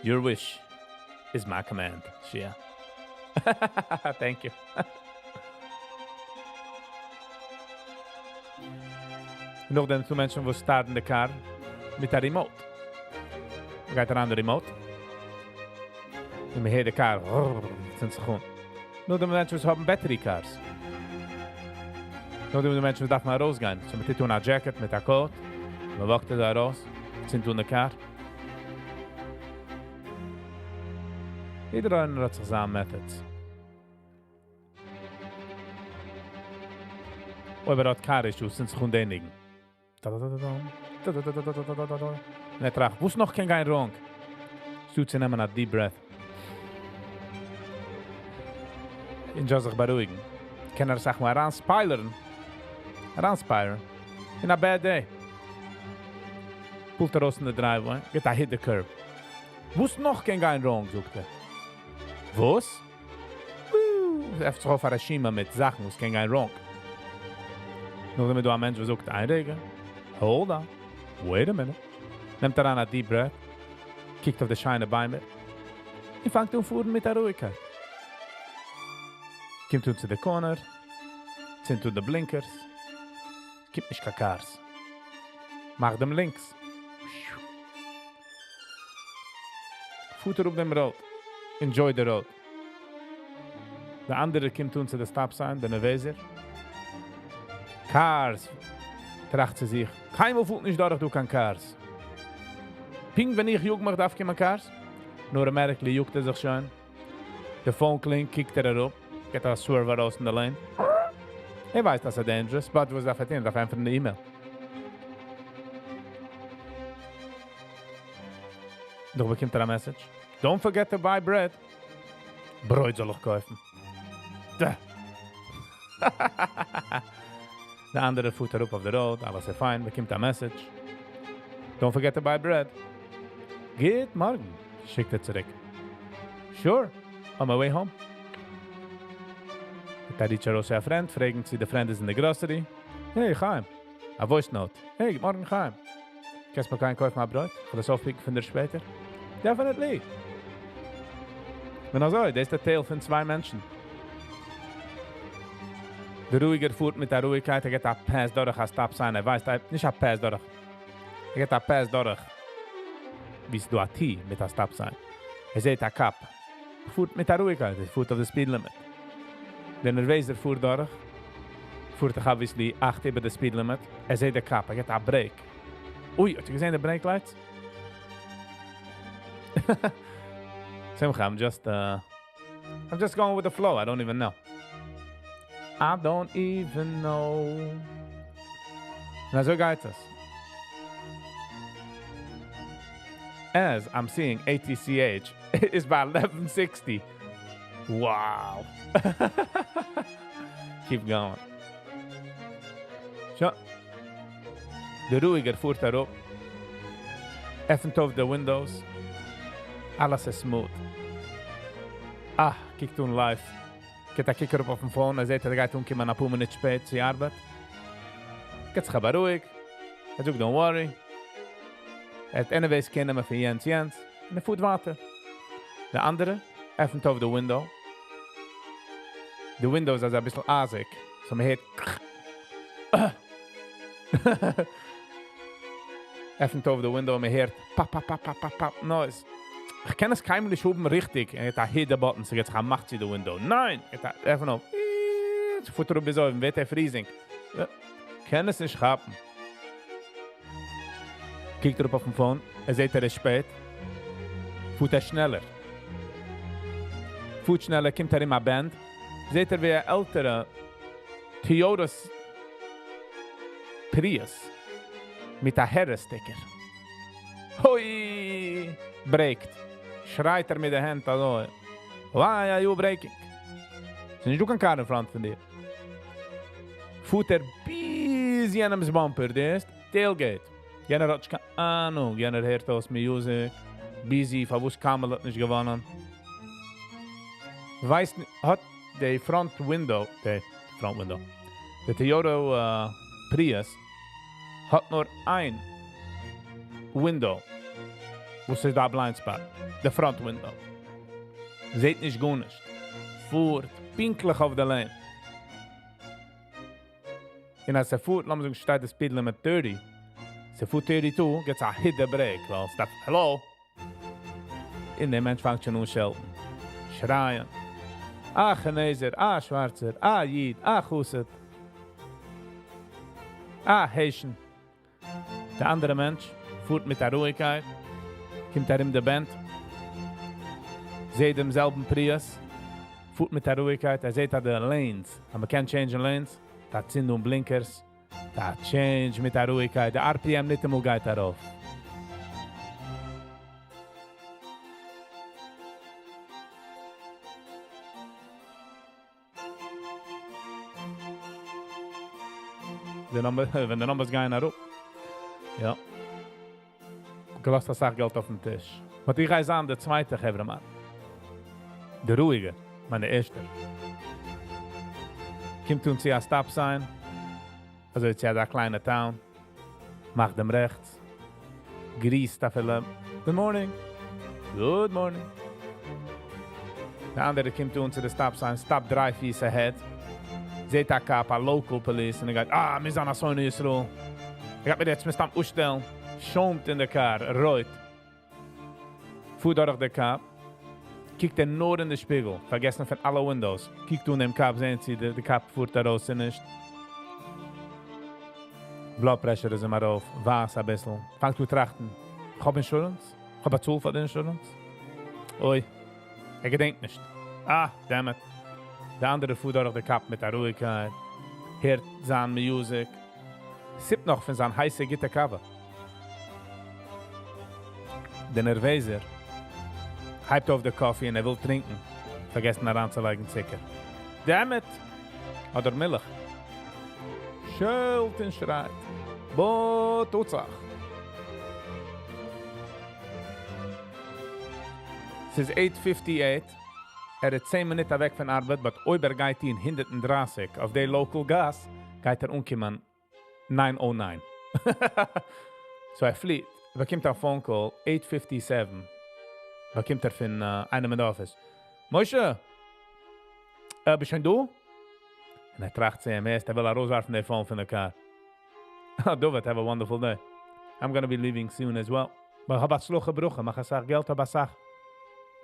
[SPEAKER 1] Your wish is my command, Shia. Thank you. נאכדעם דא מענטשן וואס start ן די car מיט א remote. גייט אריין די remote. און מ'הערט די car צינדט זיך אן. נאכדעם מענטשן וואס האבן battery cars. נאכדעם מענטשן וואס דארפן ארויסגיין. So מ'טוט אן א jacket מיט א coat. מ'walk ט דא ארויס, צינדט אן די car. יעדער איינער האט זיך זיין methods. אויב ער האט car issues, צינדט זיך אן דער ניגון. Da da da da da da da da da da da da da. און ער טראכט, וואס נאך קען גיין wrong? ס'טוט צו נעמען א deep breath. און just זיך בארואיגן. קען ער זיך מאל אריינספיילערן. אריינספיירן. In a bad day. Pull ט ארויס אין די driveway, גיט א hit the curb. וואס נאך קען גיין wrong, זאגט ער. וואס? ער עפנט זיך אויף א רשימה מיט זאכן, וואס קען גיין wrong. נאכדעם איז דא א מענטש, וואס זאגט, איין רגע. Hold on. Wait a minute. נעמט אריין א deep breath. קוקט אויף די שיינע ביימער. און פאנגט אן פארן מיט א רואיגקייט. קומט אן צו די corner. צינדט אן די blinkers. קומט נישט קיין cars. מאכט דעם לינקס. פארט ער אויף דעם road. Enjoy the road. דער אנדערער קומט אן צו די stop sign, דער נערוועזער. Cars. טראכט צו זיך. קיינמאל פארט נישט דורך דא קיין cars. פונקט ווען איך יאג מיך דארף קומען cars. נאר automatically יאגט ער זיך שוין. די phone קלינגט, קוקט ער אראפ. געט א swerve ארויס אין די lane. ער ווייסט, אז ס'איז dangerous, but וואס דארף ער טון? דארף ענטפערן די email. דאך באקומט ער א message. Don't forget to buy bread. ברויט זאל איך קויפן. דא. דער אנדערער פארט אראפ אויף די road, אלעס איז פיין, באקומט א message. Don't forget to buy bread. גוט מארגן, שיקט ער צוריק. Sure, on my way home. דא reach ארויס צו א friend, פרעגן צו די friend איז אין די grocery. Hey, חיים. א voice note. Hey, גוט מארגן, חיים. קענסט מיר גיין קויפן א ברויט? איך וועל עס אויפ pick ן פון דיר שפעטער. Definitely. ווען אזוי, דאס איז דער טייל פון צוויי מענטשן. דער רואיגער פארט מיט דער רואיגקייט, ער געט א pass דורך א stop sign, ער ווייסט, ער, נישט א pass דורך. ער געט א pass דורך. ווי ס'דא א T מיט א stop sign. ער זעט א cop. פארט מיט דער רואיגקייט, ער פארט אויף די speed limit. דער נערוועזער פארט דורך, פארט דאך obviously אכט איבער די speed limit, ער זעט די cop, ער געט א brake. אוי, האט איר געזען די brake lights? שמחה, I'm just, uh, I'm just going with the flow, I don't even know. I don't even know. און אזוי גייט עס. As I'm seeing ATCH is by 1160. Wow. Keep going. שוין. דער רואיגער פארט אראפ. עפנט אויף די windows. אלעס איז smooth. אה, קוקט אן life. גיט א קוק אראפ אויפן phone, ער זעט, ער גייט אנקומען א פאר מינוט שפעט צו ארבעט. גיט זיך אבער רואיג. ער זאגט, don't worry. ער האט anyways care נעמען פון יענץ יענץ. און ער פארט ווייטער. דער אנדערע עפנט אויף די window. די window איז אזוי אביסל אייזיג. So מען הערט עפנט אויף די window און מען הערט פאפ פאפ פאפ פאפ פאפ פאפ noise. איך קען עס קיינמאל נישט האבן ריכטיג. ער האט א hit די button, ס'געט זיך א מאך צו די window. ניין! ער האט א עפן אויף. ס'פארט אראפ ביז אויבן, ווערט ער freezing. קען עס נישט כאפן. קוקט אראפ אויפן phone, ער זעט ער איז שפעט. פארט ער שנעלער. פארט שנעלער, קומט ארום א bend. זעט ער ווי א עלטערע Toyota Prius מיט א Harris sticker. הוי! Brake ט. שרייט ער מיט די הענט אזוי. Why are you braking? ס'איז נישטא קיין car in front פון דיר. פארט ער ביז יענעמ'ס bumper, דאס tailgate. יענער האט נישט קיין אהנונג, יענער הערט אויס music, busy, פארוואס Kamala האט נישט געוואונען. ווייסט האט די front window, די front window, די Toyota Prius האט נאר איין window, וואס איז דא blind spot, די front window. זעט נישט גארנישט. פארט פונקטליך אויף די lane. און אז ער פארט, לאמיר זאגן, שטייט די speed limit 30. ס'פארט 32, געט א hit the brake, ווייל ס'דארף, hello? און דער מענטש פאנגט שוין אן שעלטן. שרייען. א כינעזער, א שווארצער, א איד, א חסיד. א Haitian. דער אנדערע מענטש פארט מיט א רואיגקייט, קומט ארום די bend, זעט דעם זעלבן Prius, פארט מיט א רואיגקייט, ער זעט אז די lanes, אז מען קען change ן lanes, דא צינדן blinkers, דא change מיט א רואיגקייט, די RPM ניטאמאל גייט ארויף. די number, ווען די numbers גייען אראפ. יא. געלאזט אסאך געלט אויפן טיש. But איך גיי זיין דער צווייטער חברה-מאן. דער רואיגער, מיין דער ערשטער. קומט אן צו א stop sign. אזוי צו א קליינע town. מאכט דעם רעכטס. גריסט אפילו. Good morning. Good morning. דער אנדערע קומט אן צו די stop sign, stop דריי פיס ahead. זעט א cop, א local police, און ער גייט, אה, מיר זענען א שונא ישראל. ער גייט מיר יעצט מסתם אפשטעלן. שוימט אין די car, רויט. פארט דורך די cop. קוקט ער נאר אין די שפיגל, פארגעסן פון אלע windows. קוקט אן דעם cop, זען צי די cop פארט ארויס אדער נישט. Blood pressure איז אים ארויף, ווייס א ביסל. פאנגט אן טראכטן, איך האב insurance? איך האב באצאלט פאר די insurance? אוי, ער געדענקט נישט. אה, damn it. דער אנדערע פארט דורך די cop מיט א רואיגקייט, הערט זיין music, sip ט נאך פון זיין הייסע גוטע קאווע. דער נערוועזער הייבט אויף די coffee און ער וויל טרינקען. פארגעסן אריינצולייגן צוקער. Damn it! אדער מילך. שעלט און שרייט. וואס טוט זיך. ס'איז 8:58. ער איז 10 מינוט אוועק פון ארבעט, but אויב ער גייט אין 130 אויף די local גאס, גייט ער אנקומען 9:09. So ער פליט. ער באקומט א phone call 8:57. באקומט ער פון איינעם אין די office. משה, ביסט שוין דא? און ער טראכט צו אים, ערשט ער וויל ארויסווארפן די phone פון די car. David, have a wonderful day. I'm gonna be leaving soon as well. But האב הצלחה ברכה, מאך אסאך געלט, האב אסאך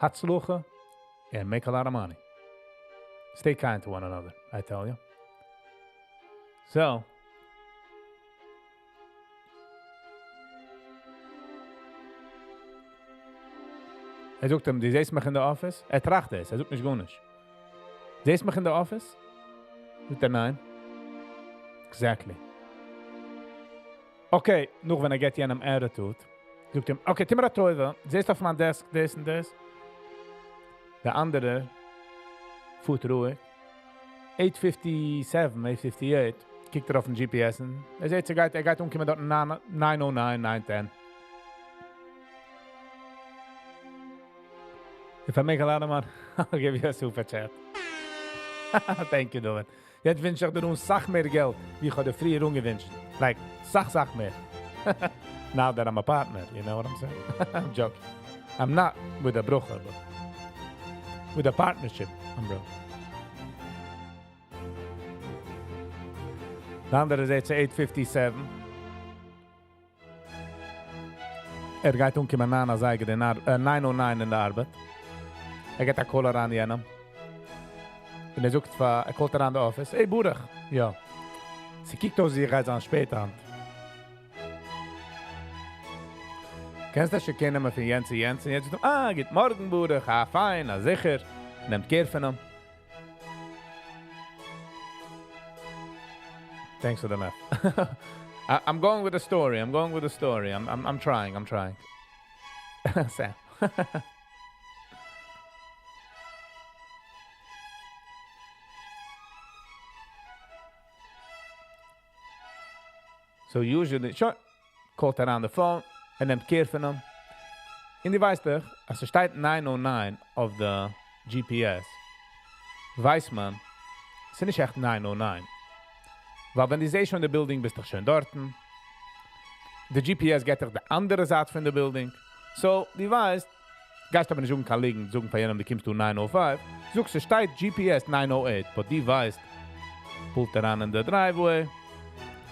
[SPEAKER 1] הצלחה, and make a lot of money. Stay kind to one another, I tell you. So, ער זאגט אים, דו זעסט מיך אין די אפיס? ער טראכט עס, ער זאגט נישט גארנישט. זעסט מיך אין די אפיס? זאגט ער ניין. Exactly. Okay, נאך ווען ער געט יענעם attitude, זאגט אים, okay, טו מיר א טובה, זעסט אויף מיין desk דאס און דאס? דער אנדערער פארט רואיג, 8:57, 8:58, קוקט ער אויפן GPS און ער זעט, ער גייט, ער גייט אנקומען דארט 9:09, 9:10. If I make a lot of money, I'll give you a super chat. Thank you, David. יעצט ווינטש איך דיר אן סאך מער געלט, ווי איך האב דיר פריער אנגעווינטשן. Like, סאך סאך מער. Now that I'm a partner, you know what I'm saying? I'm joking. I'm not with a ברכה, but with a partnership, I'm broke. די אנדערע זעט 8:57. ער גייט אנקומען 9 אזייגער אין 9:09 אין די ארבעט. ער געט א call אריין יענעם. און ער זאגט, ער call ט אריין די אפיס, Hey, ברוך. יא. ס'קוקט אויס, איך גיי זיין שפעט היינט. קענסט דאס שוין קענען פון יענץ, יענץ, און יעצט, אה, גוט מארגן, ברוך, אה, פיין, אה, זיכער. נעמט care פון אים. Thanks for the laugh. I'm going with the story. I'm going with the story. I'm trying. I'm trying. Sam. So usually, sure, call ט אריין the phone און נעמט care פון אים. און דו ווייסט דאך, אז ס'שטייט 909 אויף די GPS, ווייסט מען, ס'איז נישט עכט 909. ווייל ווען דו זעסט שוין די building, ביסטו שוין דארטן. די GPS געט דיר די אנדערע זייט פון די building. So, דו ווייסט, גייסט אבער נישט זאגן קיין ליגן, זאגן פאר יענעם, דו קומסט דא 905. זאגסט, ס'שטייט GPS 908, but דו ווייסט, pull ט אריין אין די driveway.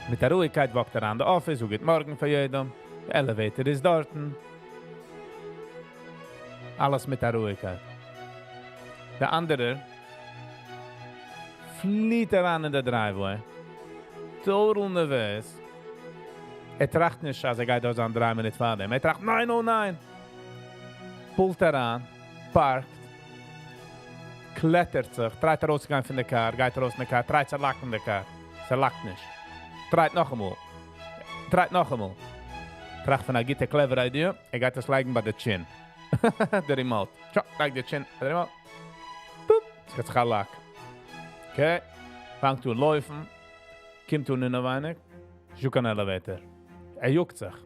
[SPEAKER 1] מיט דער רואיגקייט walk ט ער אריין די אפיס, זאגט גוט מארגן פאר יעדעם. די elevator איז דארטן. אלעס מיט דער רואיגקייט. דער אנדערער פליט אריין אין די driveway. Total נערוועז. ער טראכט נישט, אז ער גייט דארט זיין 3 מינוט פאר דעם. ער טראכט 909. Pull ט אריין, park ט, קלעטערט זיך, try ט ארויסצוגיין פון די car, גייט ארויס פון די car, try ט צו lock ן די car. ס'lock ט נישט. Try ט נאכאמאל. Try ט נאכאמאל. טראכט פון א גוטע clever idea. ער גייט עס לייגן ביי די chin. די remote. שוין, לייג די chin ביי די remote. Boop. עס געט זיך א lock. Okay. פאנגט אן לויפן. קומט אן אינעווייניג. נישטא קיין elevator. ער יאגט זיך.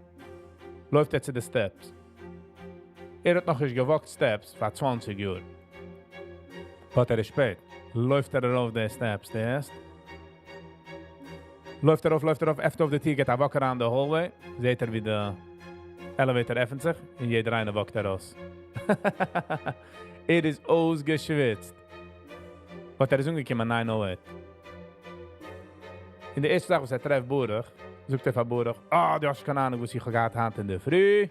[SPEAKER 1] לויפט ער צו די steps. ער האט נאך נישט גע walk ט steps פאר 20 יאר. But ער איז שפעט. לויפט ער ארויף די steps, די ערשט. לויפט ער ארויף, לויפט ער ארויף, עפנט אויף די טיר, גייט א walk אריין די hallway. זעט ער ווי די elevator עפנט זיך און יעדער איינער walk ט ארויס. ער איז אויסגעשוויצט. But ער איז אנגעקומען 908. אין די ערשטע זאך וואס ער טרעפט ברוך, זאגט ער פאר ברוך, אה, דו האסט קיין אהנונג וואס איך האב געהאט היינט אין דער פרי.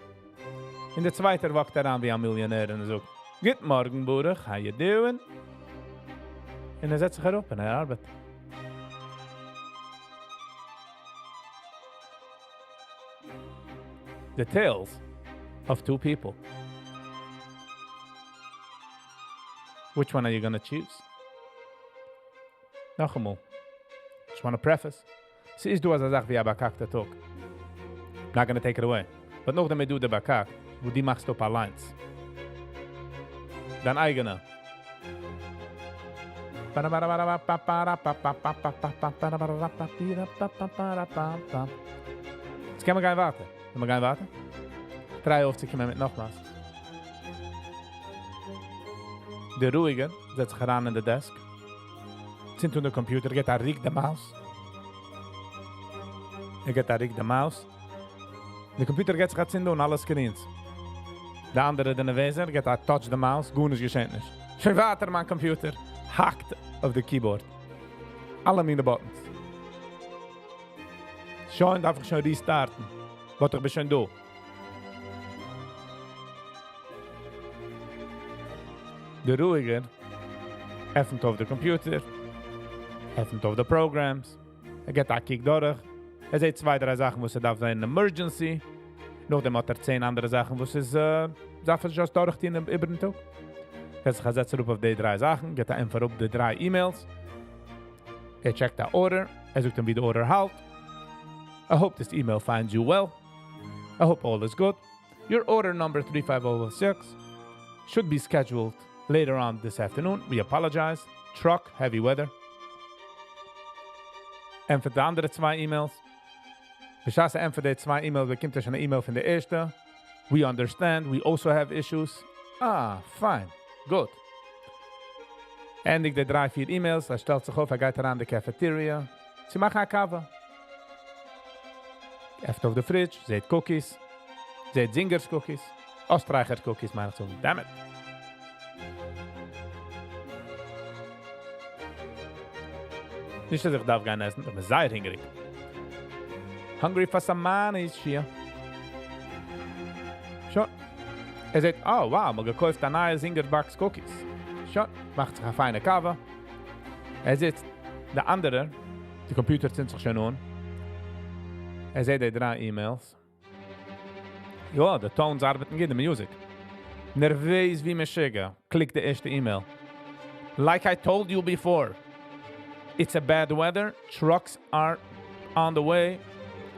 [SPEAKER 1] און דער צווייטער walk ט אריין ווי א מיליאנער און ער זאגט, גוט מארגן, ברוך, how you doing? און ער זעצט זיך אראפ און ער ארבעט. The tales of two people. Which one are you gonna choose? נאכאמאל. Just want to preface. ס'איז דא אזא זאך ווי א באקאקטע טאג. Not gonna take it away. But נאכדעם דו די באקאקט, וואו דו מאכסט אפ אליינס. דיין אייגענע. יעצט קען מען גיין ווייטער. קען מען גיין ווייטער? Try אויפצוקומען מיט נאך וואס. דער רואיגער זעצט זיך אריין אין די desk. צינדט אן די computer, געט א ריק די mouse. ער געט א ריק די mouse. די computer געט זיך א צינד אן אלע screens. דער אנדערער, דער נערוועזער, געט א touch די mouse, גארנישט געשעט נישט. שוין ווייטער מיין computer האקט אויף די keyboard. אלע מיינע buttons. שוין דארף איך שוין restart ן. But איך בין שוין דא. דער רואיגער עפנט אויף די computer, עפנט אויף די programs, ער גיט א קוק דורך, ער זעט צוויי דריי זאכן וואס ער דארף זיין emergency, נאכדעם האט ער צען אנדערע זאכן וואס איז דארף ער just דורכטון איבערן טאג. ער זיך א זעץ אראפ אויף די דריי זאכן, גיט א ענטפער אפ די דריי emails, ער check ט א order, ער זאגט אים ווי די order האלט. I hope this email finds you well. I hope all is good. Your order number 3506 should be scheduled later on this afternoon. We apologize. Truck, heavy weather. ענטפערט די אנדערע צוויי emails. בשעת ער ענטפערט די צוויי emails, באקומט ער שוין אן email פון די ערשטע. We understand. We also have issues. Ah, fine. Good. ענדיגט די דריי, פיר emails. ער שטעלט זיך אויף, ער גייט אריין אין די cafeteria. צו מאכן א קאווע. עפנט אויף די fridge, זעט cookies. זעט Zingers cookies. Österreicher cookies, מיין איך צו זאגן. Damn it. נישט אז איך דארף גיין עסן, איך בין זייער הונגעריג. Hungry for some money, Shia. שוין. ער זעט, oh wow, מ'האט געקויפט א נייע Zinger box cookies. שוין, מאכט זיך א פיינע קאווע. ער זיצט, דער אנדערער, די computer צינדט זיך שוין אן. ער זעט די דריי emails. יא, די tones ארבעטן גוט, די music. נערוועז ווי משוגע. Click ט די ערשטע email. Like I told you before, it's a bad weather, trucks are on the way,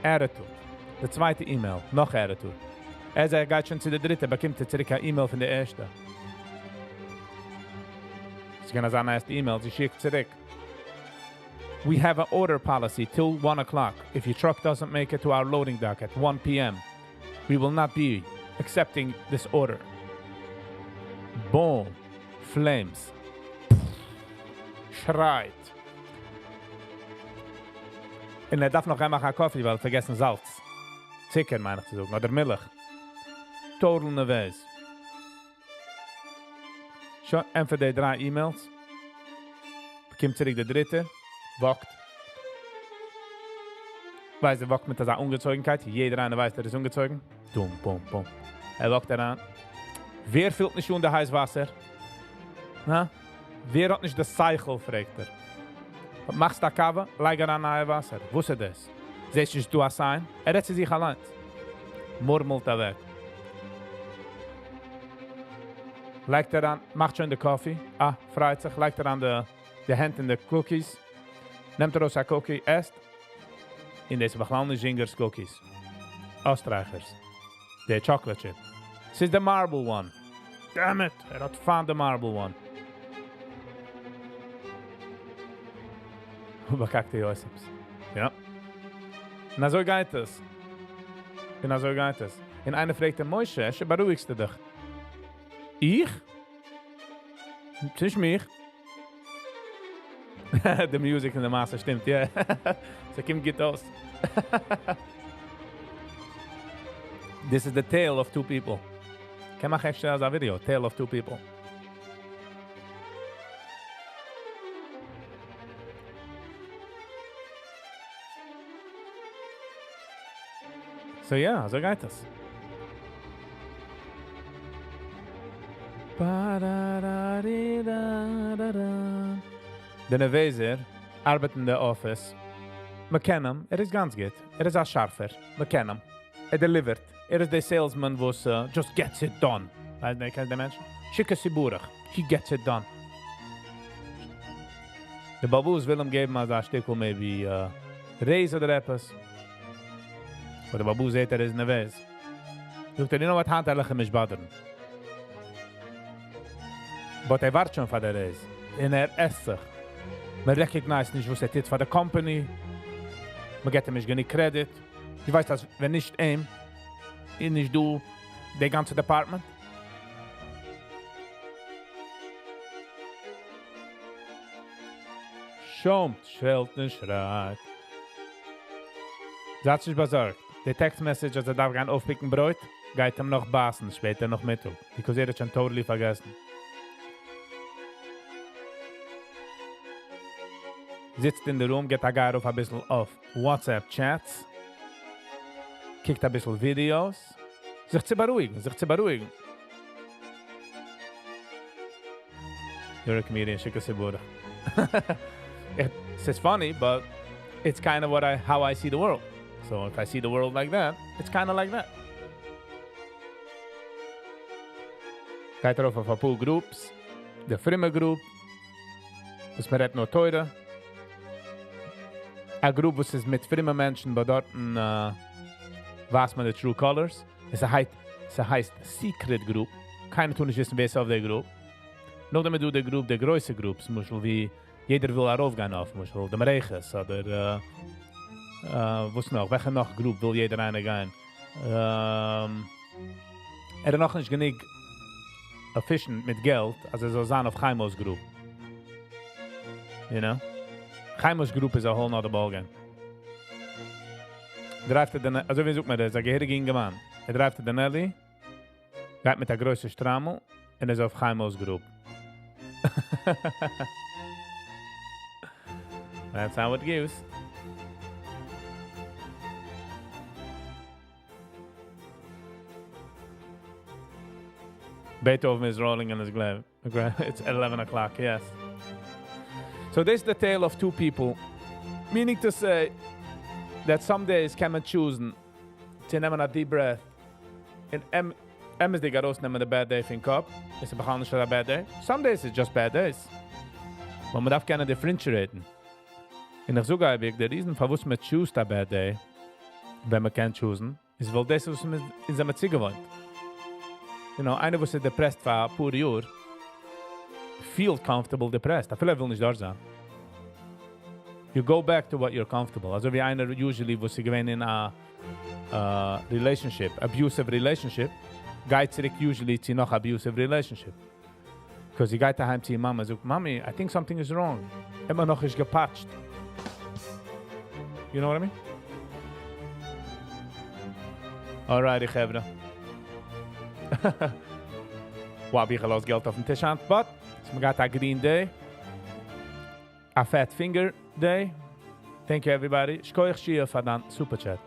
[SPEAKER 1] attitude. די צווייטע email, נאך attitude. אז ער גייט שוין צו די דריטע, באקומט ער צוריק אן email פון די ערשטע. ס'איז געווען אזא nasty email, זי שיקט צוריק. We have an order policy till 1 o'clock. If your truck doesn't make it to our loading dock at 1 p.m., we will not be accepting this order. Boom. Flames. שרייט. און ער דארף נאך מאכן א coffee, ווייל ער האט פארגעסן זאלץ. צוקער, מיין איך צו זאגן, אדער מילך. Total נערוועז. שוין, ענטפערט די דריי emails. באקומט צוריק די דריטע. Walk ט. ווייסט, ער walk ט מיט אזא אנגעצויגנקייט. יעדער איינער ווייסט, ער איז אנגעצויגן. דום, בום, בום. ער walk ט אריין. ווער פילט נישט אן די הייס וואסער? הא? ווער האט נישט די שכל, פרעגט ער. מאכסט א קאווע? לייג אריין נייע וואסער. וואס איז דאס? זעסט נישט דא א sign? ער רעדט צו זיך אליין. מורמלט אוועק. לייגט אריין, מאכט שוין די coffee. אה, פרייט זיך, לייגט אריין די הענט אין די cookies. נעמט ארויס א cookie, עסט. און דאס איז בכלל נישט Zingers cookies. Österreichers. די chocolate chip. ס'איז the marble one. Damn it, ער האט found the marble one. באקאקטע יוספס. יא. און אזוי גייט עס. און אזוי גייט עס. און איינער פרעגט אים, משה, אפשר בארואיגסטו דיך? איך? ס'נישט מיך. די music אין די מעשה שטימט, יא. ס'קומט גוט אויס. This is the tale of two people. קען מאכן extra אזא video, tale of two people. So yeah, אזוי גייט עס. דער נערוועזער ארבעט אין די office. מ'קען אים, ער איז גאנץ גוט. ער איז א שארפער. מ'קען אים. ער deliver ט. ער איז דער salesman וואס just gets it done. ווייסט ווער קען דעם מענטש? שיקער סיבורח. He gets it done. דער בעל הבית וויל אים געבן אזא שטיקל maybe raise אדער עפעס. אבער דער בעל הבית זעט ער איז נערוועז. זאגט ער, you know what, היינט וועל איך אים נישט bother ן. But ער ווארט שוין פאר דער raise. און ער עסט זיך. מען recognize ט נישט וואס ער טוט פאר די company. מען גיט אים נישט גענוג credit. דו ווייסט אז ווען נישט אים, איז נישט דא די גאנצע department. שוימט, שעלט און שרייט. זייט נישט באזארגט. די text message אז ער דארף גיין אויפ pick ן ברויט, גייט אים נאך בייסן שפעטער נאכמיטאג. Because ער האט שוין totally פארגעסן. זיצט אין די room, גיט א גיי ארויף א ביסל אויף WhatsApp chats, קוקט א ביסל videos, זיך צו בארואיגן, זיך צו בארואיגן. You're a comedian, שיק עס איבער. It's funny, but it's kind of what I, how I see the world. So if I see the world like that, it's kind of like that. גייט ארויף אויף אפאר groups, די פרומע group, וואס מען רעדט נאר תורה. א group וואס איז מיט פרומע מענטשן, אבער דארטן ווייזט מען די true colors. עס הייסט, עס הייסט Secret Group. קיינער טאר נישט וויסן ווער ס'איז אויף דער group. נאכדעם איז דא די group, די גרויסע groups, למשל ווי יעדער וויל ארויפגיין אויף, למשל די מערכת אדער וואס נאך, וועלכע נאך group וויל יעדער איינער גיין. ער איז נאכנישט גענוג efficient מיט געלט, אז ער זאל זיין אויף Chaimos group. You know? Chaimos group is a whole nother ballgame. דרייווט ער דען, אזוי ווי זאגט מען, ער איז א געהעריגער אינגערמאן. ער דרייווט די Denali, גייט מיט א גרויסע שטריימל, און איז אויף Chaimos group. That's how it goes. Beethoven is rolling in his grave. It's 11 o'clock, yes. So this is the tale of two people. Meaning to say that some days קען מען choose'ן צו נעמען a deep breath. און אמת'דיג ארויסנעמען the bad day פון קאפ. איז בכלל נישט a bad day. Some days it's just bad days. אבער מען דארף קענען differentiate'ן. און איך זאג אייביג, דער reason פארוואס מען choose'ט a bad day, ווען מען קען choose'ן, איז ווייל דאס איז וואס מען איז דערמיט צוגעוואוינט. You know, איינער וואס איז depressed פאר א פאר יאר, feels comfortable depressed. אפילו ער וויל נישט דארט זיין. You go back to what you're comfortable. אזוי ווי איינער usually וואס איז געווען אין א relationship, abusive relationship, גייט צוריק usually צו נאך abusive relationship. Because זי גייט אהיים צו איר מאמע, זאגט, מאמי, I think something is wrong. האט מען נאך נישט געפאטשט. You know what I mean? Alrighty, חברה. Wow, איך לאז געלט אויפן טיש היינט, but מיר געהאט א green day. A fat finger day. Thank you everybody. שכוח שיע פאר דיין super chat.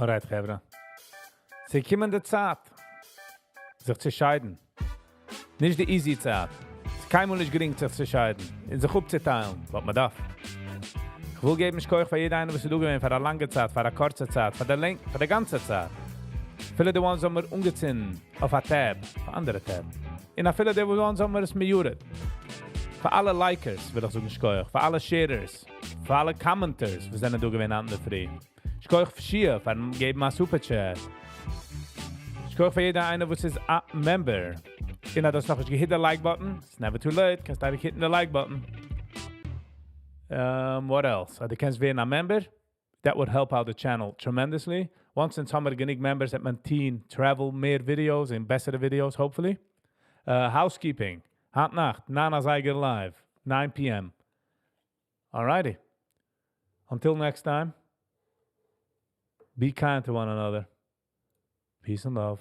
[SPEAKER 1] Alright, חברה. ס'איז געקומען די צייט, זיך צו שיידן. נישט די easy צייט. ס'איז קיינמאל נישט גרינג זיך צו שיידן. און זיך אפצוטיילן, וואס מען דארף. איך וויל געבן שכוח פאר יעדער איינער, וואס איז דא געווען פאר א לאנגע צייט, פאר א קורצע צייט, פאר די לענג, פאר די גאנצע צייט. אפילו די ones האבן מיר אנגעצינדן אויף א tab, אויף אנדערע tab. און אפילו די ones האבן מיר עס muted. פאר אלע likers וויל איך זאגן שכוח, פאר אלע sharers, פאר אלע commenters, וואס זענען דא געווען היינט אינדערפרי. שכוח שיע פארן געבן א super chat. שכוח פאר יעדער איינער וואס איז א member. און אז דו האסט נאך נישט געhit the like button, it's never too late, קענסט אייביג hit'ן the like button. What else? אז דו קענסט ווערן א member, that would help out the channel tremendously. Once אונז האמיר גענוג members, וועט מען טון travel מער videos און בעסערע videos, hopefully. Housekeeping, היינט נאכט, 9 אזייגער live, 9 p.m. Alrighty. Until next time, be kind to one another. Peace and love.